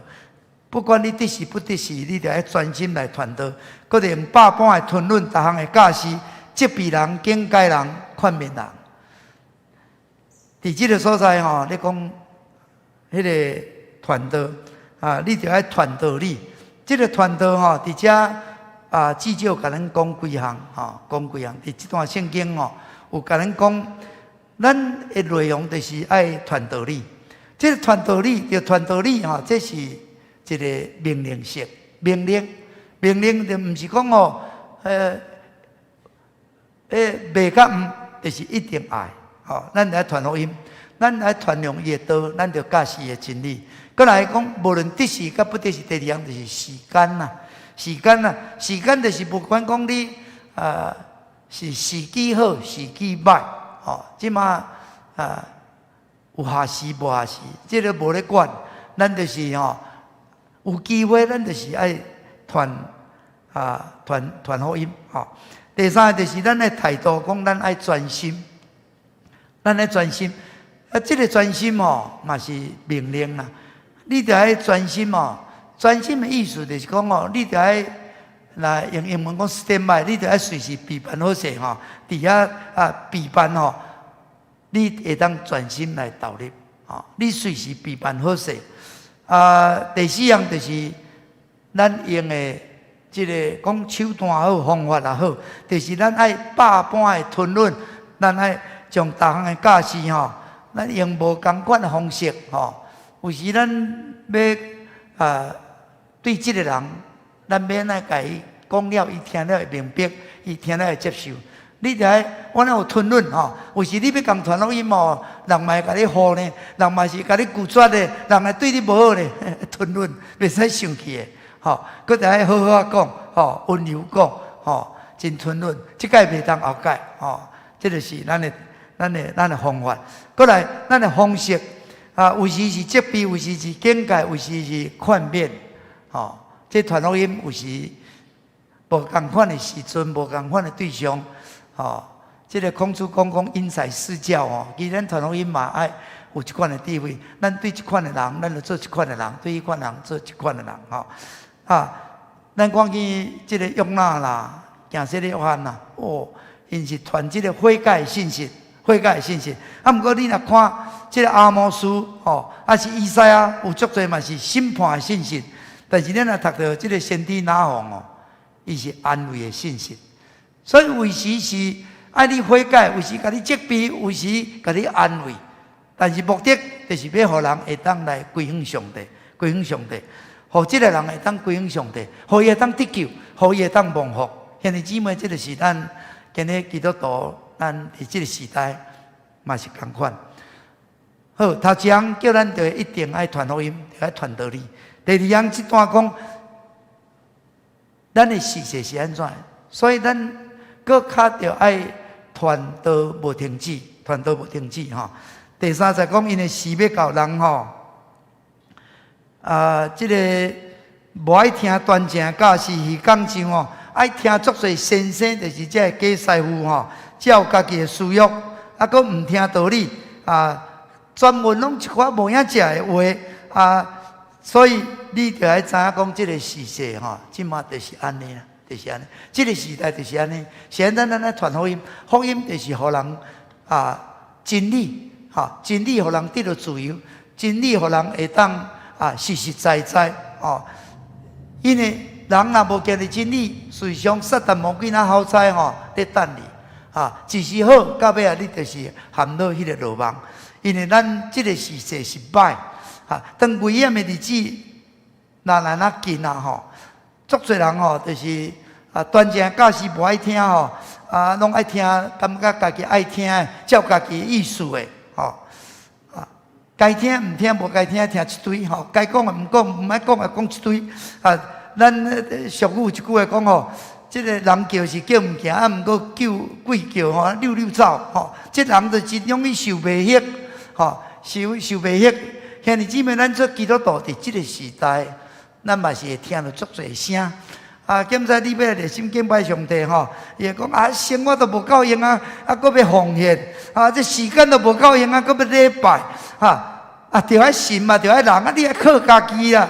不管你得時不得時，你著愛專心來傳道。閣著用百般的吞忍，逐項的教示，責備人、警戒人、勸勉人。佇這个所在吼，咧講彼个傳道啊，你著愛傳道理。這个傳道吼，佇遮啊，至少共咱講幾項吼，講幾項。佇這段聖經吼，有共咱講，咱的內容就是愛傳道理。這个傳道理，著傳道理吼，這是一个命令式，命令，命令就毋是講哦，袂佮毋，就是一定愛，吼，咱來傳福音，咱來傳揚伊的道，咱著教示伊的真理。閣來講，無論得時佮不得時，第二項就是時間啦，時間啦，時間就是不管講你啊是時機好，時機䆀，吼，這馬啊有合時無合時，這個無咧管，咱就是吼有機會，咱就是愛傳啊傳傳福音，吼。第三個就是咱的態度，講咱愛專心，咱愛專心。啊，這個專心吼嘛是命令啦。你著愛專心哦，專心的意思就是講哦，你著愛來用英文講 stand by，你著愛隨時備辦好勢吼，佇遐啊備辦吼，你會當專心來投入，吼，你隨時備辦好勢。啊，第四項就是咱用的這個講手段好，方法也好，就是咱愛百般的吞忍，咱愛將逐項的教示吼，咱用無仝款的方式吼。有時咱欲啊對這個人，咱欲按怎共伊講了，伊聽了會明白，伊聽了會接受。你著愛阮有吞忍吼，有時你欲共傳福音吼，人嘛會共你唬呢，人嘛是共你拒絕的，人會對你無好呢，吞忍，袂使生氣的，吼，閣著愛好好仔講，吼，溫柔講，吼，真吞忍，這擺袂當後改，吼，這就是咱的方法。閣來，咱的方式啊，有時是責備，有時是警戒，有時是勸勉，吼。這傳福音有時無仝款的時陣，無仝款的對象，吼。這個孔子講講因材施教吼，其實咱傳福音嘛愛有這款的智慧。咱對這款的人，咱就做這款的人；對彼款人，做這款的人，吼。啊，咱看見這個約拿啦，行洗約翰啦，哦，𪜶是傳這個悔改信息，悔改信息。啊，毋過你若看這個阿摩司，吼，抑是以賽亞，有足濟嘛是審判的信息。但是咱若讀著這個先知拿鴻哦，伊是安慰的信息。所以有時是愛你悔改，有時共你責備，有時共你安慰。但是目的就是欲予人會當來歸向上帝，歸向上帝，予這個人會當歸向上帝，予伊會當得救，予伊會當蒙福。兄弟姊妹，這個是咱今日基督徒，咱佇這個時代嘛是仝款。好，頭一項叫咱就一定愛傳福音，愛傳道理。第二項這段講，咱的時勢是按怎？所以咱閣較著愛傳道無停止，傳道無停止吼。第三就講，因為時欲到人吼，啊，這個無愛聽端正教示魚工匠吼，愛聽足濟先生，就是這個假師傅吼，照家己的私欲，啊，閣毋聽道理，啊，專門攏一寡無影食的話，啊，所以你著愛知影講，這個時勢吼，這馬就是按呢啦，就是按呢，這個時代就是按呢。現在咱來傳福音，福音就是予人啊真理，吼，真理予人得著自由，真理予人會當啊實實在在吼。因為人若無建立真理，事實上撒旦魔鬼若好彩吼，咧等你，啊，一時好，到尾啊，你就是陷落彼個羅網。因為咱這個時勢是歹，哈，當危險的日子若來若近啊吼，足濟人吼，就是啊，端正教示無愛聽吼，啊，攏愛聽，感覺家己愛聽的，照家己的意思的，吼，啊，該聽毋聽，無該聽聽一堆，吼，該講的毋講，毋愛講的講一堆，啊，咱俗語一句話講吼，這個人叫是叫毋行，啊，毋過叫鬼叫吼，溜溜走，吼，這人就真容易受迷惑，吼，受迷惑。兄弟姊妹，咱做基督徒佇這個時代，咱嘛是會聽著足濟聲。啊，敢知你欲熱心敬拜上帝吼，伊會講啊，生活都無夠用啊，啊，閣欲奉獻，啊，這時間都無夠用啊，閣欲禮拜，哈，啊，著愛神嘛，著愛人啊，你愛靠家己啊。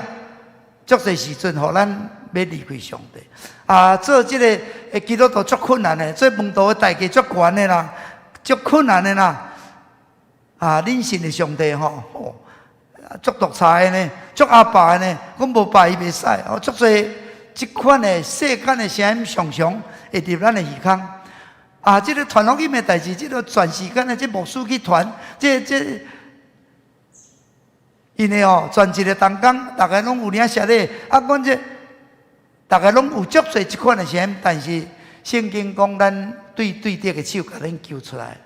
足濟時陣，予咱欲離開上帝。啊，做這個基督徒足困難的，做門徒的代價足懸的啦，足困難的啦。啊，恁信的上帝吼，足獨裁的呢，足壓霸的呢，講無拜伊袂使，哦，足濟這款的世間的聲音常常會入咱的耳孔。啊，這個傳福音的代誌，這個全時間的這牧師去傳，這，因為哦，全一个同工，逐家攏有領洗禮，啊，阮這，逐家攏有足濟這款的聲音，但是聖經講，咱對對敵的手共恁救出來，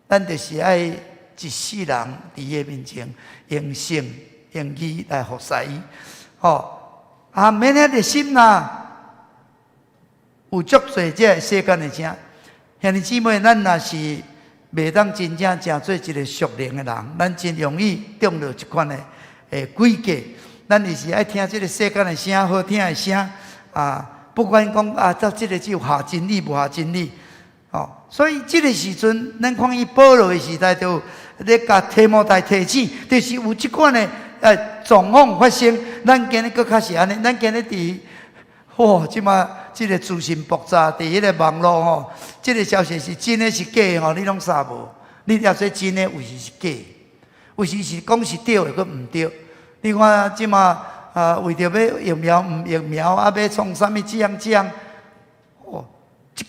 咱就是愛一世人佇伊的面前用信用義來服侍伊。吼，啊，免遐熱心啦，有足濟這个世間的聲。兄弟姊妹，咱若是袂當真正成做一個屬靈的人，咱真容易中著這款的詭計。咱就是愛聽這个世間的聲，好聽的聲啊！不管講啊，這這個只有合真理無合真理，哦，所以這个時陣，咱看伊保羅的時代就咧共提摩太提醒，就是有這款的狀況發生。咱今日閣較是按呢，咱今日佇哇，這馬這个資訊爆炸，佇彼个網路吼，這个消息是真的是假的吼，你攏啥無？你了解真的有時是假的，有時是講是對的，閣毋對。你看這馬啊，為著欲疫苗毋疫苗，啊，欲創啥物這樣這樣，哦，這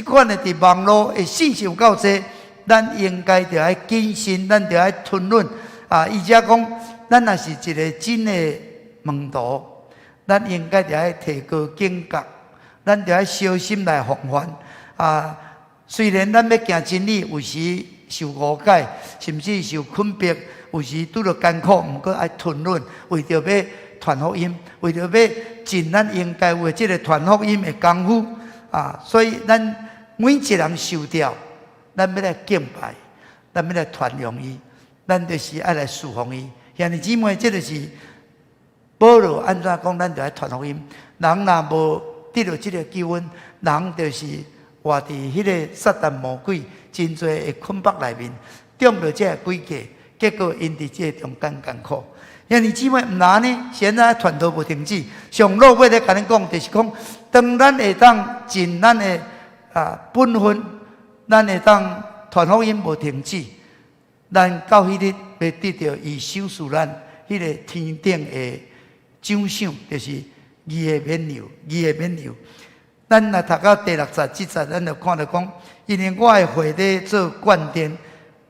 款的佇網路的信息有夠濟，咱應該著愛謹慎，咱著愛吞忍。啊，伊遮講，咱若是一个真的門徒，咱應該著愛提高警覺，咱著愛小心來防範。啊，雖然咱欲行真理，有時受誤解，甚至受困迫，有時拄著艱苦，毋過愛吞忍，為著欲傳福音，為著欲盡咱應該有的這个傳福音的功夫啊！所以咱每一人受召，咱欲來敬拜，咱欲來傳揚伊，咱就是愛來侍奉伊。兄弟姊妹，這个是保羅按怎講，咱就愛傳福音。人若無得著這个救恩，人就是活佇彼个撒旦魔鬼真濟的捆綁內面，中著這个詭計。結果𪜶佇這个中間艱苦。兄弟姊妹，毋若按呢，現在傳道無停止。上落尾咧共恁講，就是講，當咱會當盡咱的本分，咱會當傳福音無停止，咱到彼日欲得著伊賞賜咱彼个天頂的獎賞，就是義的冕旒，義的冕旒。咱若讀到第六節、七節，咱就看著講，因為我的血咧做灌奠，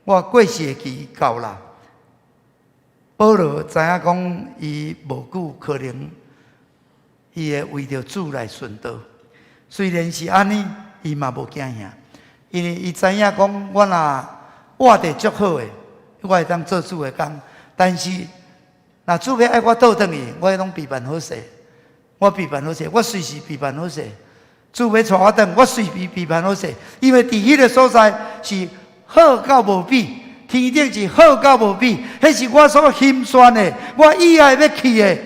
我過世的期到啦。保羅知影講，伊無久可能伊會為著主來殉道。雖然是按呢，伊嘛無驚嚇，因為伊知影講，我若活得足好的，我會當做主的工。但是若主欲愛我倒轉去，我攏備辦好勢，我備辦好勢，我隨時備辦好勢。主欲帶我轉，我隨時備辦好勢，因為佇彼个所在是好到無比。天頂是好到無比，彼是我所欣羨的，我意愛欲去的。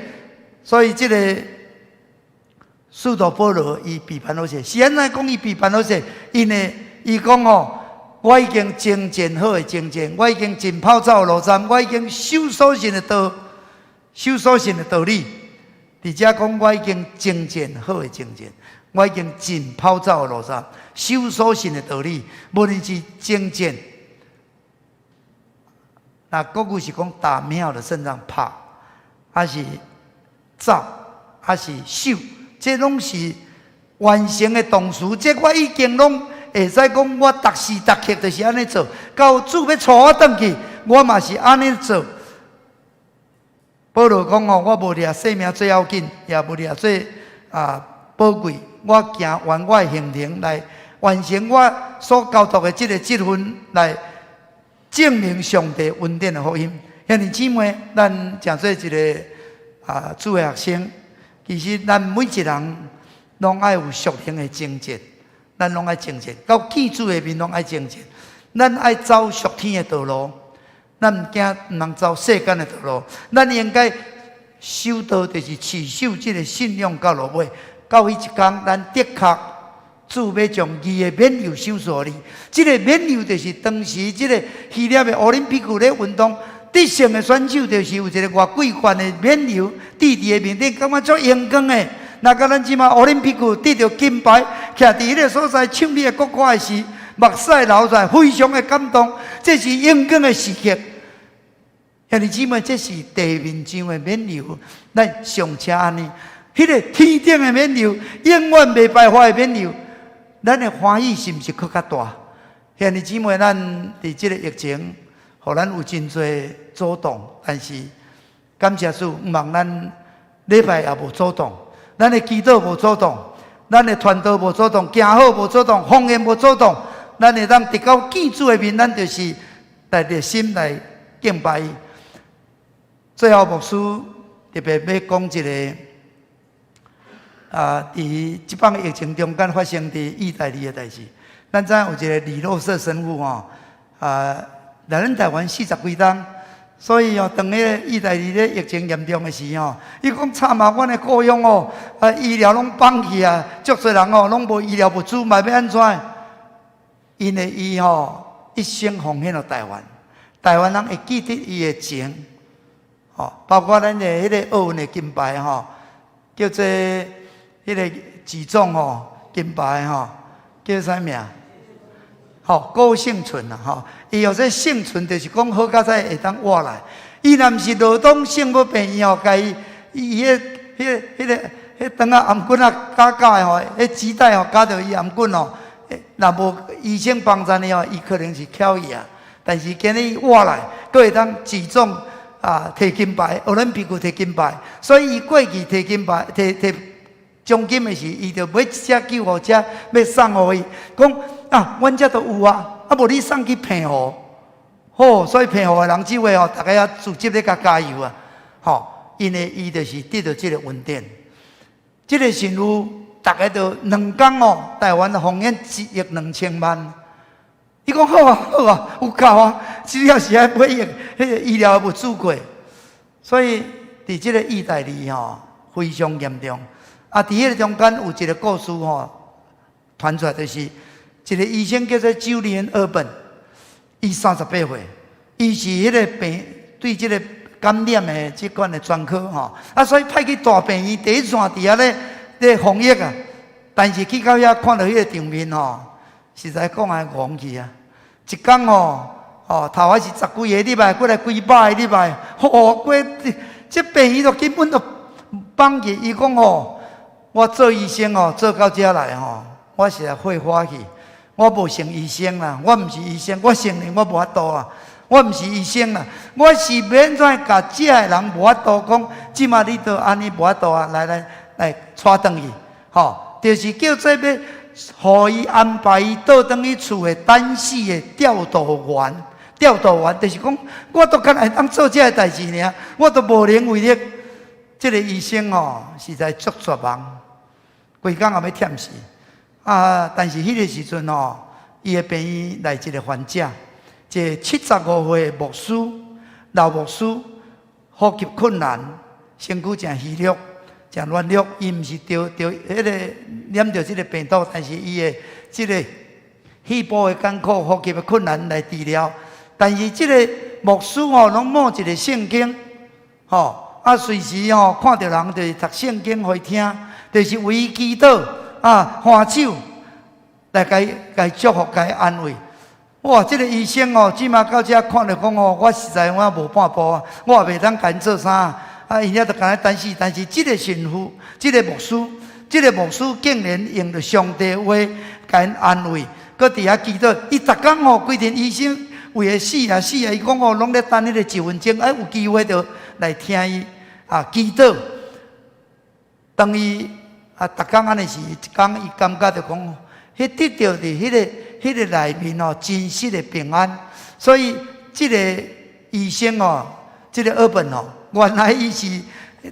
所以這个使徒保羅伊備辦好勢，是按怎講伊備辦好勢？因為伊講吼，我已經征戰好的征戰，我已經盡跑走的路程，我已經守所信的道，守所信的道理。佇遮講我已經征戰好的征戰，我已經盡跑走的路程，守所信的道理，無論是征戰。那國語是講打美好的勝仗，拍，還是走，還是守，這攏是完成的動詞。這我已經攏會使講，我逐時逐刻就是按呢做。到主欲帶我轉去，我嘛是按呢做。保羅講吼，我無掠性命做要緊，也無掠做寶貴。我行完我的行程來完成我所交託的這个職分來證明上帝恩典的福音。兄弟姊妹，咱誠做一个主的學生，其實咱每一人攏愛有屬靈的征戰，咱攏愛征戰，到見主的面攏愛征戰。咱愛走屬天的道路，咱毋驚毋通走世間的道路。咱應該守道，就是持守這个信仰到落尾。到彼一工，咱的確主欲將義的冕旒賞賜予你。這个冕旒就是當時這个希臘的奧林匹克咧運動得勝的選手，就是有一个偌桂冠的冕旒，戴佇伊面頂，感覺足榮光的。若佮咱這馬奧林匹克得著金牌，徛佇彼个所在唱你的國歌的時，目屎流出來，非常的感動。這是榮光的時刻。兄弟姊妹，這是地面上的冕旒，咱尚且按呢，彼个天頂的冕旒，永遠袂敗壞的冕旒。咱的歡喜是毋是閣較大？兄弟姊妹，咱佇這个疫情，予咱有真濟阻擋，但是感謝主，毋望咱禮拜也無阻擋，咱的祈禱無阻擋，咱的傳道無阻擋，行好無阻擋，奉獻無阻擋，咱會當得到見主的面，咱就是來熱心來敬拜伊。最後牧師特別欲講一个啊，佇這擺疫情中間發生佇意大利的代誌。咱知影有一个李若瑟神父吼，啊，來咱台灣四十幾冬，所以哦，當彼个意大利咧疫情嚴重的時吼，伊講慘啊，阮的故鄉哦，啊，醫療攏放棄啊，足濟人哦，攏無醫療物資，嘛欲按怎？因為伊吼一生奉獻予台灣，台灣人會記得伊的情，吼，包括咱的彼個奧運的金牌吼，叫做彼个舉重吼金牌吼，叫啥名？吼，郭婞淳啊，吼，伊號做幸存，就是講好佳哉會當活來。伊若毋是羅東聖母病院吼，共伊伊彼彼彼个彼腸仔頷頸仔絞絞的吼，彼臍帶吼絞著伊頷頸吼，若無醫生幫贊伊吼，伊可能是翹去啊。但是今日伊活來，閣會當舉重啊，提金牌，奧林匹克提金牌，所以伊過去提金牌、提提獎金的時，伊就買一隻救護車欲送予伊，講啊，阮遮都有啊，啊無你送去澎湖，好，所以澎湖的人這回吼，逐家啊組織咧共加油啊，吼，因為伊就是得著這个恩典，這个神父逐家都兩工哦，台灣奉獻1億2千萬，伊講好啊好啊，有夠啊，只要是愛買藥，彼个醫療物資過，所以佇這个意大利吼非常嚴重。啊，佇彼个中間有一个故事吼，傳出來就是一个醫生叫做朱利安·厄本，伊38歲，伊是彼个病對這个感染的這款的專科吼，啊，所以派去大病院第一線佇遐咧咧防疫啊，但是去到遐看著彼个場面吼，實在講也戇去啊！一工吼，哦，頭仔是十幾个入來，過來幾百个入來，吼，過這病院都根本都放棄。伊講吼，我做醫生哦，做到遮來吼，我實在火化去。我無成醫生啦，我毋是醫生，我承認我無法度啊，我毋是醫生啦，我是欲按怎共遮的人無法度講，這馬你都按呢無法度啊，來來來，帶轉去，吼，就是叫做欲予伊安排伊倒轉去厝的等死的調度員，調度員就是講，我都敢若會當做這个代誌爾，我都無能為力。這个醫生哦，實在足絕望。規工也欲忝死啊！但是彼个時陣吼，伊的病院來一个患者，一個75歲的牧師，老牧師，呼吸困難，身軀誠虛弱，誠軟弱。伊毋是著著彼个染著這个病毒，但是伊的這个肺部的艱苦、呼吸的困難來治療。但是這个牧師吼，攏摸一个聖經，吼啊，隨時吼看著人就是讀聖經予伊聽。就是為伊祈禱啊，揮手來共伊共伊祝福、共伊安慰。哇！這个醫生哦，這馬到遮看著講哦，我實在我無半步啊，我也袂當共𪜶做啥啊，𪜶遐就干焦等死。但是這个神父、這个牧師、這个牧師竟然用著上帝話共𪜶安慰，閣佇遐祈禱。伊逐工吼，規陣醫生為了死啊死啊，伊講哦，攏咧等彼個一分鐘，哎，有機會就來聽伊啊祈禱。當伊啊，逐工按呢時，一工伊感覺就講，彼得著佇彼個內面哦，真實的平安。所以這个醫生哦，這个厄本哦，原來伊是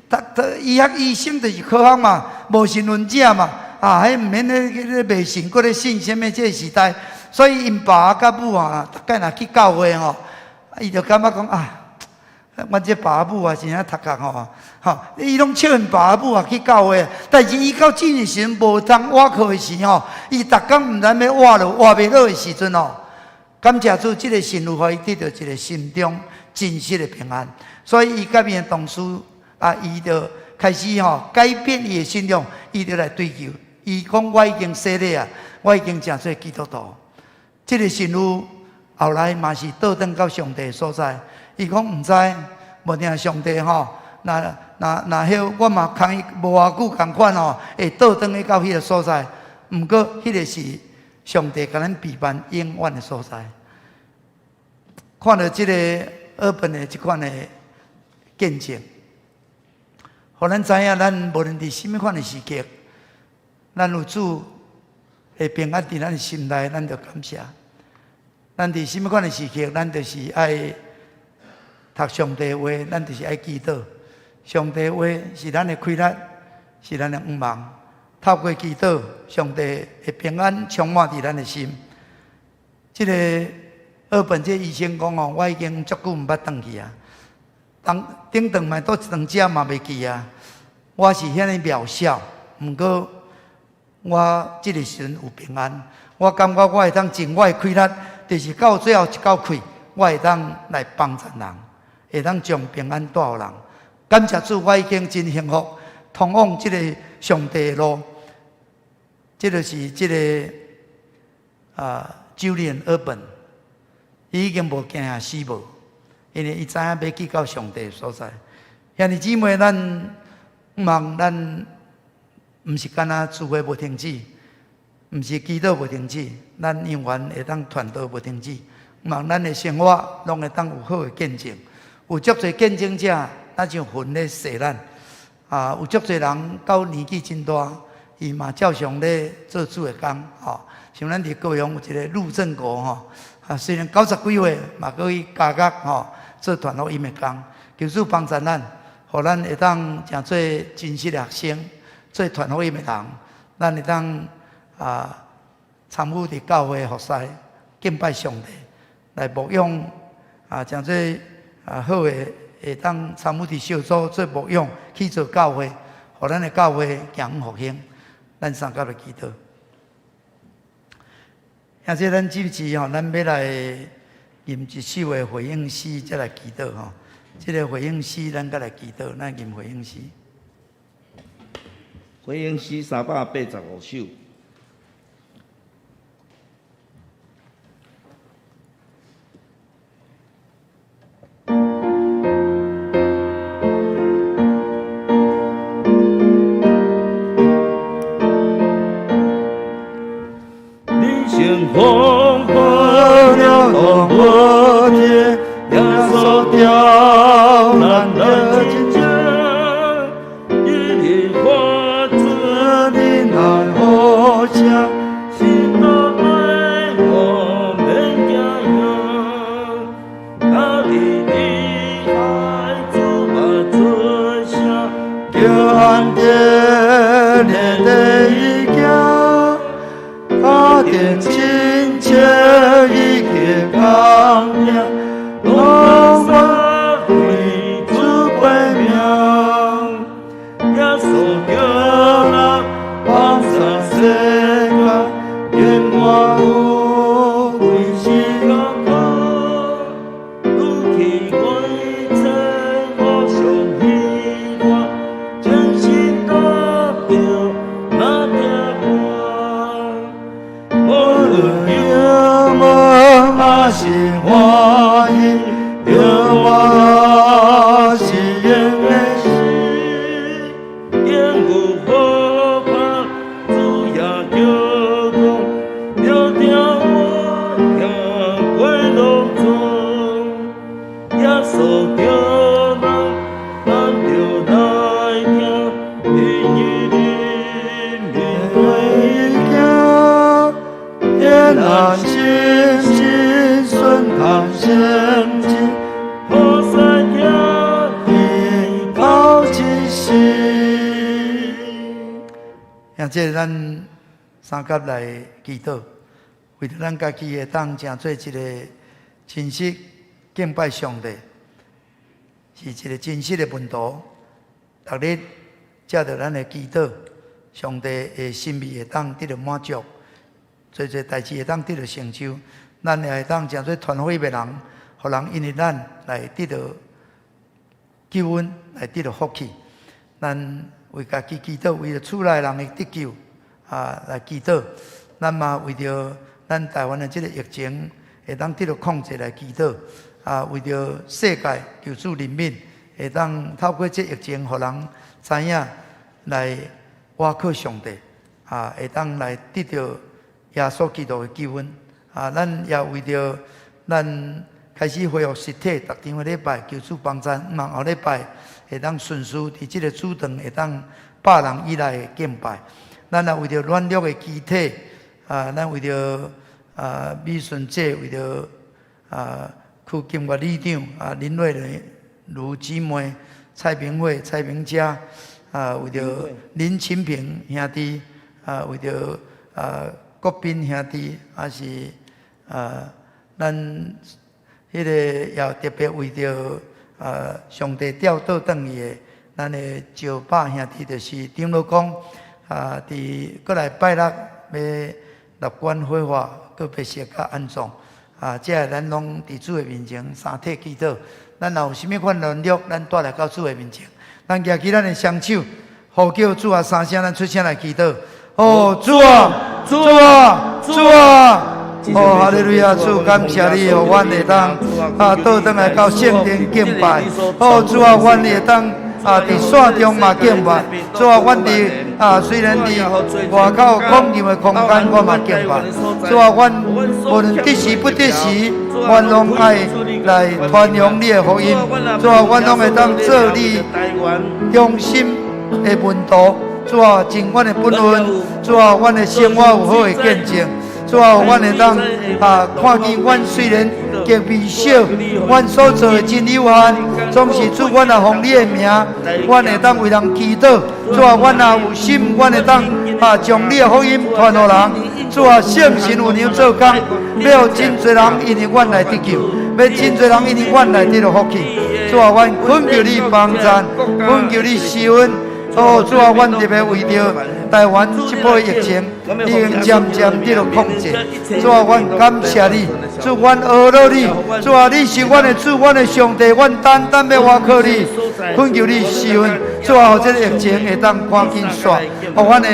讀讀醫學醫生就是科學嘛，無神論者嘛，啊，彼毋免咧咧迷信，閣咧信啥物這个時代。所以𪜶爸佮母啊，逐擺若去教會吼，伊就感覺講啊，阮這爸母啊，真正讀較吼，吼，伊攏笑𪜶爸母啊去教會，但是伊到這個時陣無通倚靠的時吼，伊逐工毋知欲倚落倚袂落的時陣吼，感謝主，這个神父予伊得著一个心中真實的平安，所以伊佮伊的同事啊，伊就開始吼改變伊的信仰，伊就來追求。伊講我已經洗禮啊，我已經成做基督徒。這个神父後來嘛是倒轉到上帝所在，伊講毋知。無定上帝吼，若若若彼我嘛共伊無偌久仝款吼，會倒轉去到彼个所在。毋過，彼个是上帝共咱備辦永遠的所在。看著這个厄本的這款的見證，予咱知影，咱無論佇啥物款的時刻，咱有主的平安佇咱心內，咱就感謝。咱佇啥物款的時刻，咱就是愛讀上帝話，咱就是愛祈禱。上帝話是咱的氣力，是咱的向望。透過祈禱，上帝的平安充滿佇咱的心。這个奧本這醫生講哦，我已經足久毋捌轉去啊。當頂頓嘛，倒一頓食嘛袂記啊。我是遐爾渺小，毋過我這个時陣有平安。我感覺我會當盡我的氣力，就是到最後一口氣，我會當來幫助人，會當將平安帶予人。感謝主，我已經真幸福，通往這個上帝的路。這个是這个 Julian 奧本，伊已經無驚死無，因為伊知影欲去到上帝的所在。兄弟姊妹，咱望咱毋是干焦聚會無停止，毋是祈禱無停止，咱永遠會當傳道無停止。望咱的生活攏會當有好的見證，有足濟見證者，若像雲咧洗咱。啊，有足濟人到年紀真大，伊嘛照常咧做主的工，吼。像咱佇高雄有一个陸正國吼，啊，雖然九十幾歲，嘛閣去加工吼，做傳福音的工。求主幫助咱，予咱會當成做真實的學生，做傳福音的人，咱會當參與佇教會服侍，敬拜上帝，來牧養啊，成做好的會當參與佇小組做牧養，去做教會，予咱的教會行復興。咱三甲來祈禱。兄弟，咱這次吼，咱欲來吟一首的回應詩，才來祈禱吼。這个回應詩，咱閣來祈禱，咱吟回應詩。回應詩385首。人生風波了當無天，耶穌叫咱的真正，一日發出的那呼聲，心都對我免驚嚇，哪裡厲害主嘛出聲，叫安定的行。家庭親切已經剛強，攏發揮主光明。耶穌叫咱幫助世界，願我有為是艱苦，愈去危險無上希望，真心得著那疼愛。無論憂悶還是歡喜，著我是用的時，見有好拍，主也叫講，著聽我行過路中，耶穌叫咱，咱著來聽，伊的面對行，艰難心心順當前進，好使聽伊到這時。兄弟，咱三甲來祈禱，為著咱家己會當成做一个真實敬拜上帝，是一个真實的門徒。逐日藉著咱的祈禱，上帝的心意會當得著滿足，濟濟代誌會當得著成就。咱也會當成做傳福音的人，予人因為咱來得著救恩，來得著福氣。咱為家己祈禱，為著厝內人的得救來祈禱。咱嘛為著咱台灣的這个疫情會當得著控制來祈禱。為著世界求主憐憫，會當透過這疫情，予人知影來倚靠上帝，會當來得著耶穌基督的救恩。咱也為著咱開始恢復實體，逐場的禮拜求主幫贊，望後禮拜會當順遂佇這个主堂會當100人以內的敬拜。咱也為著軟弱的肢體，啊，咱為著啊美順姐，為著啊區金月里長啊林瑞如姊妹蔡明慧、蔡明佳，啊為著林清平兄弟，啊為著啊國斌兄弟，還是啊咱彼个也特別為著啊上帝調倒轉去的，咱的石爸兄弟就是長老公啊，佇閣來拜六欲納棺火化，閣別釋佮安葬啊，這个咱攏佇主的面前三體祈禱。咱若有啥物款軟弱，咱帶來到主的面前。咱舉起咱的雙手，呼叫主啊三聲，咱出聲來祈禱。哦，主啊，主啊，主啊！哦，哈利路亞，主感謝你，予阮會當啊，倒轉來到聖殿敬拜。哦，主啊，阮會當啊，佇線中嘛敬拜。主啊，阮佇啊，雖然佇外口空閒的空間，我嘛敬拜。主啊，阮無論得時不得時，阮攏愛來傳揚你的福音。主啊，阮攏會當做你忠心的門徒。主啊，盡阮的本分。主啊，阮的生活有好的見證。主啊，阮會當啊，看見阮雖然極微小，阮所做的真有限，總是主，阮若奉你的名，阮會當為人祈禱。主啊，阮若有心，阮會當啊，將你的福音傳予人。主啊，聖神有能做工，欲予真濟人因為阮來得救，欲真濟人因為阮來得著福氣。主啊，阮懇求你幫贊，懇求你施恩。哦，主啊，阮特別為著台灣這波疫情已經漸漸得著控制。主啊，阮感謝你，主，阮阿羅你，主啊，你是阮的主，阮的上帝，阮單單欲倚靠你，懇求你施恩。主啊，予這个疫情會當趕緊煞，予阮的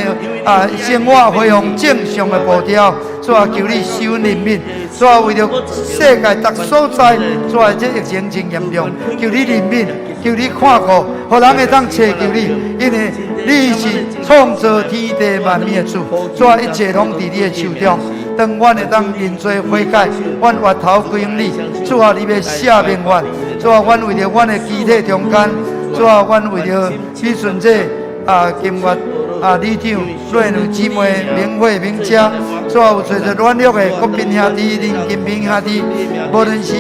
啊生活恢復正常的步調。主啊，求你施恩憐憫。主啊，為著世界逐所在，主啊，這疫情真嚴重，求你憐憫，求你看顧，予人會當尋求你，因為你是創造天地萬物的主，主啊，一切攏佇你的手中。當阮會當認罪悔改，阮回頭歸向你，主啊，你欲赦免阮。主啊，阮為著阮的肢體中間，主啊，阮為著美順姐啊，金月啊，里長、瑞女姊妹、明慧、明佳，主啊，有揣著軟弱的國賓兄弟、林金平兄弟，無論是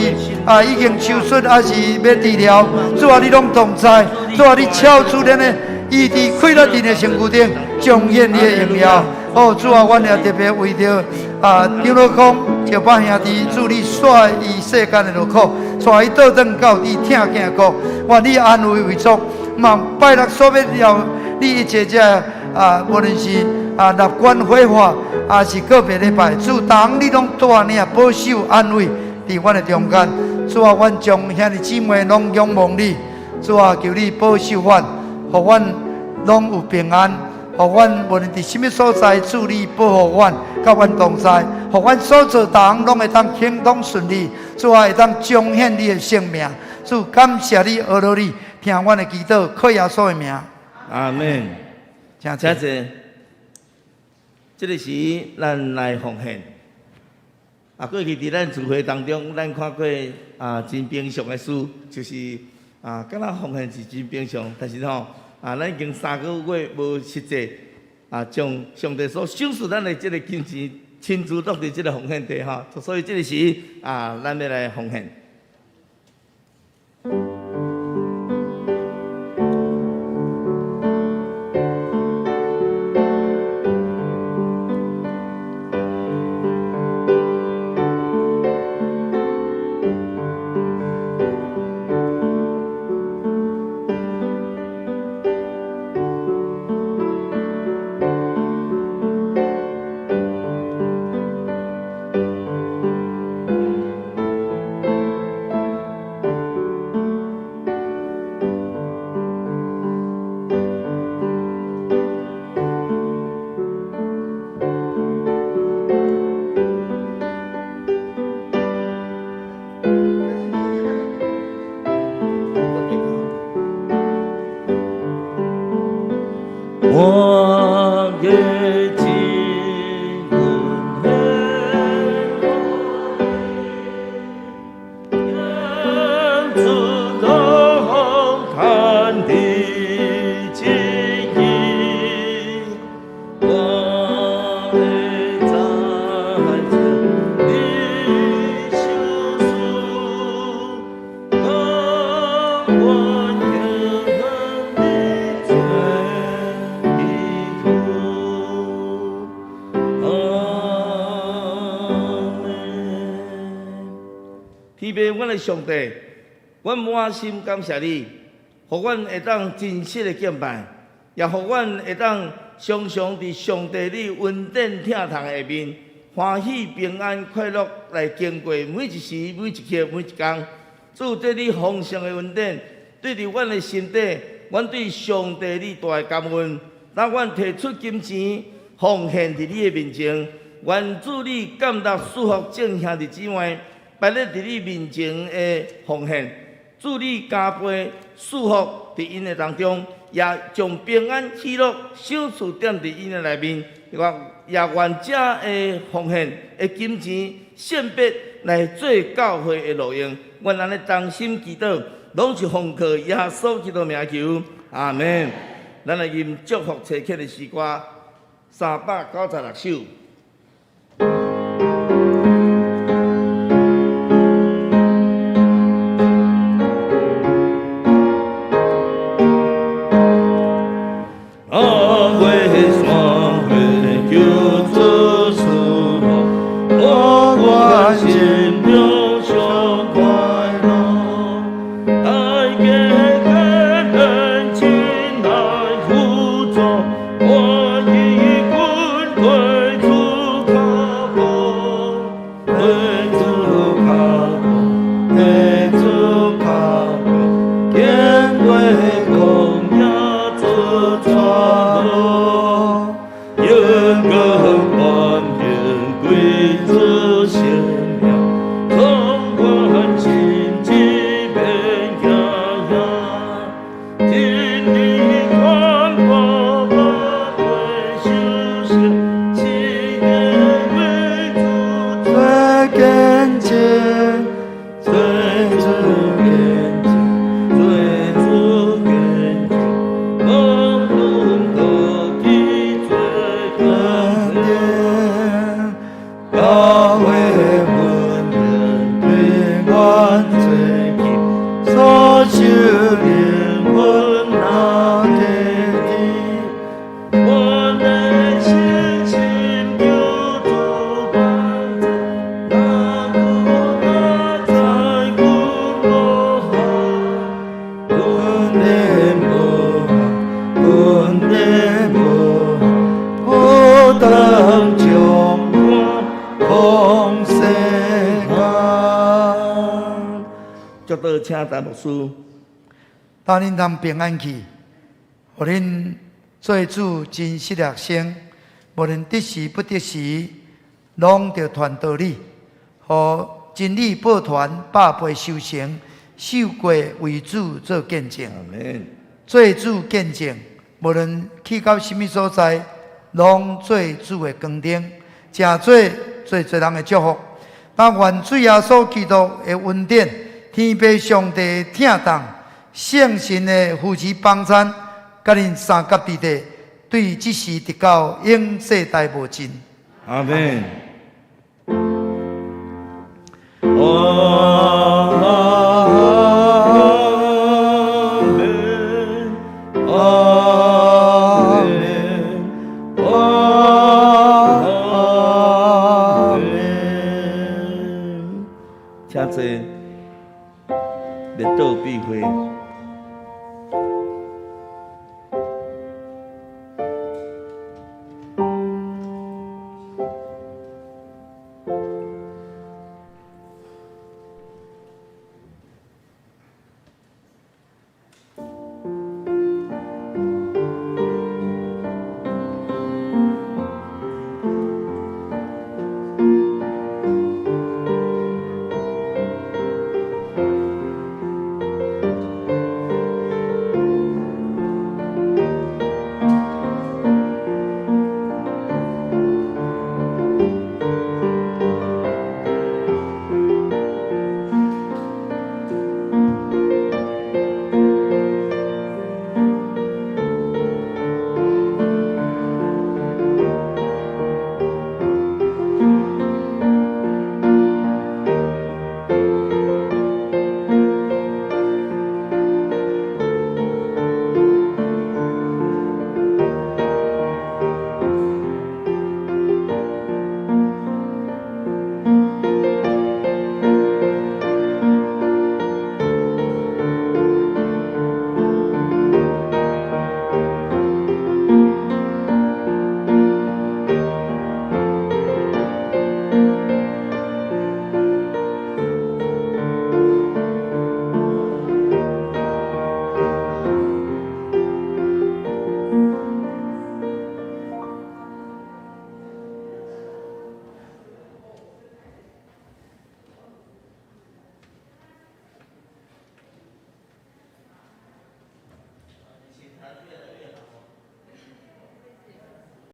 啊已經手術，還是欲治療，主啊，你攏同在，主啊，你超出咱的醫治氣力佇的身軀頂，彰顯你的榮耀。哦，主啊，阮也特別為著啊長老公、石爸兄弟，主你煞伊世間的勞苦，帶伊倒轉到你疼囝的國，願你安慰慰束，嘛拜六所欲了你一切這啊，無論是啊納棺火化，還是個別禮拜，主當你攏帶領保守安慰佇阮的中間。主啊，阮將兄弟姊妹攏仰望你，主啊，求你保守阮，予阮攏有平安，予阮無論佇啥物所在，主你保護阮，佮阮同在，予阮所做逐項攏會當輕鬆順利。主啊，會當彰顯你的聖名。主感謝你，阿羅你，聽阮的祈禱，靠耶穌的名。阿門。請坐。請坐。這个時，咱來奉獻。啊，過去佇咱聚會當中，咱看過啊，真平常的事，就是啊，敢若奉獻是真平常，但是吼，啊，咱已經3個月無實際啊，將上帝所賞賜咱的這个金錢親自落佇這个奉獻地吼，所以這个時啊，咱欲來奉獻。我的真阮的，主同叹的旨意，我上帝，阮滿心感謝你，予阮會當真實的敬拜，也予阮會當常常佇上帝你恩典疼痛下面，歡喜平安快樂來經過每一時、每一刻、每一工。主，這你豐盛的恩典，對佇阮的心底，阮對上帝你大的感恩。當阮提出金錢奉獻佇你的面前，願主你感動祝福眾兄弟姊妹，擺咧佇你面前的奉獻，主你加倍祝福佇𪜶的當中，也將平安喜樂賞賜踮佇𪜶的內面。也願這的奉獻的金錢聖別來做教會的路用。阮按呢同心祈禱，攏是奉靠耶穌基督名求，阿門。咱來吟祝福齊克的詩歌396首。請陳牧師，帶恁通平安去，予恁做主真實的學生，無論得時不得時，攏著傳道理，予真理報傳百倍修成，受過為主做見證，做主見證，無論去到啥物所在，攏做主的光燈，誠做做濟人的祝福。但願主耶穌基督的恩典，天父上帝疼痛，聖神的扶持幫贊，佮恁三甲弟弟，對這時直到永世代無盡。阿門。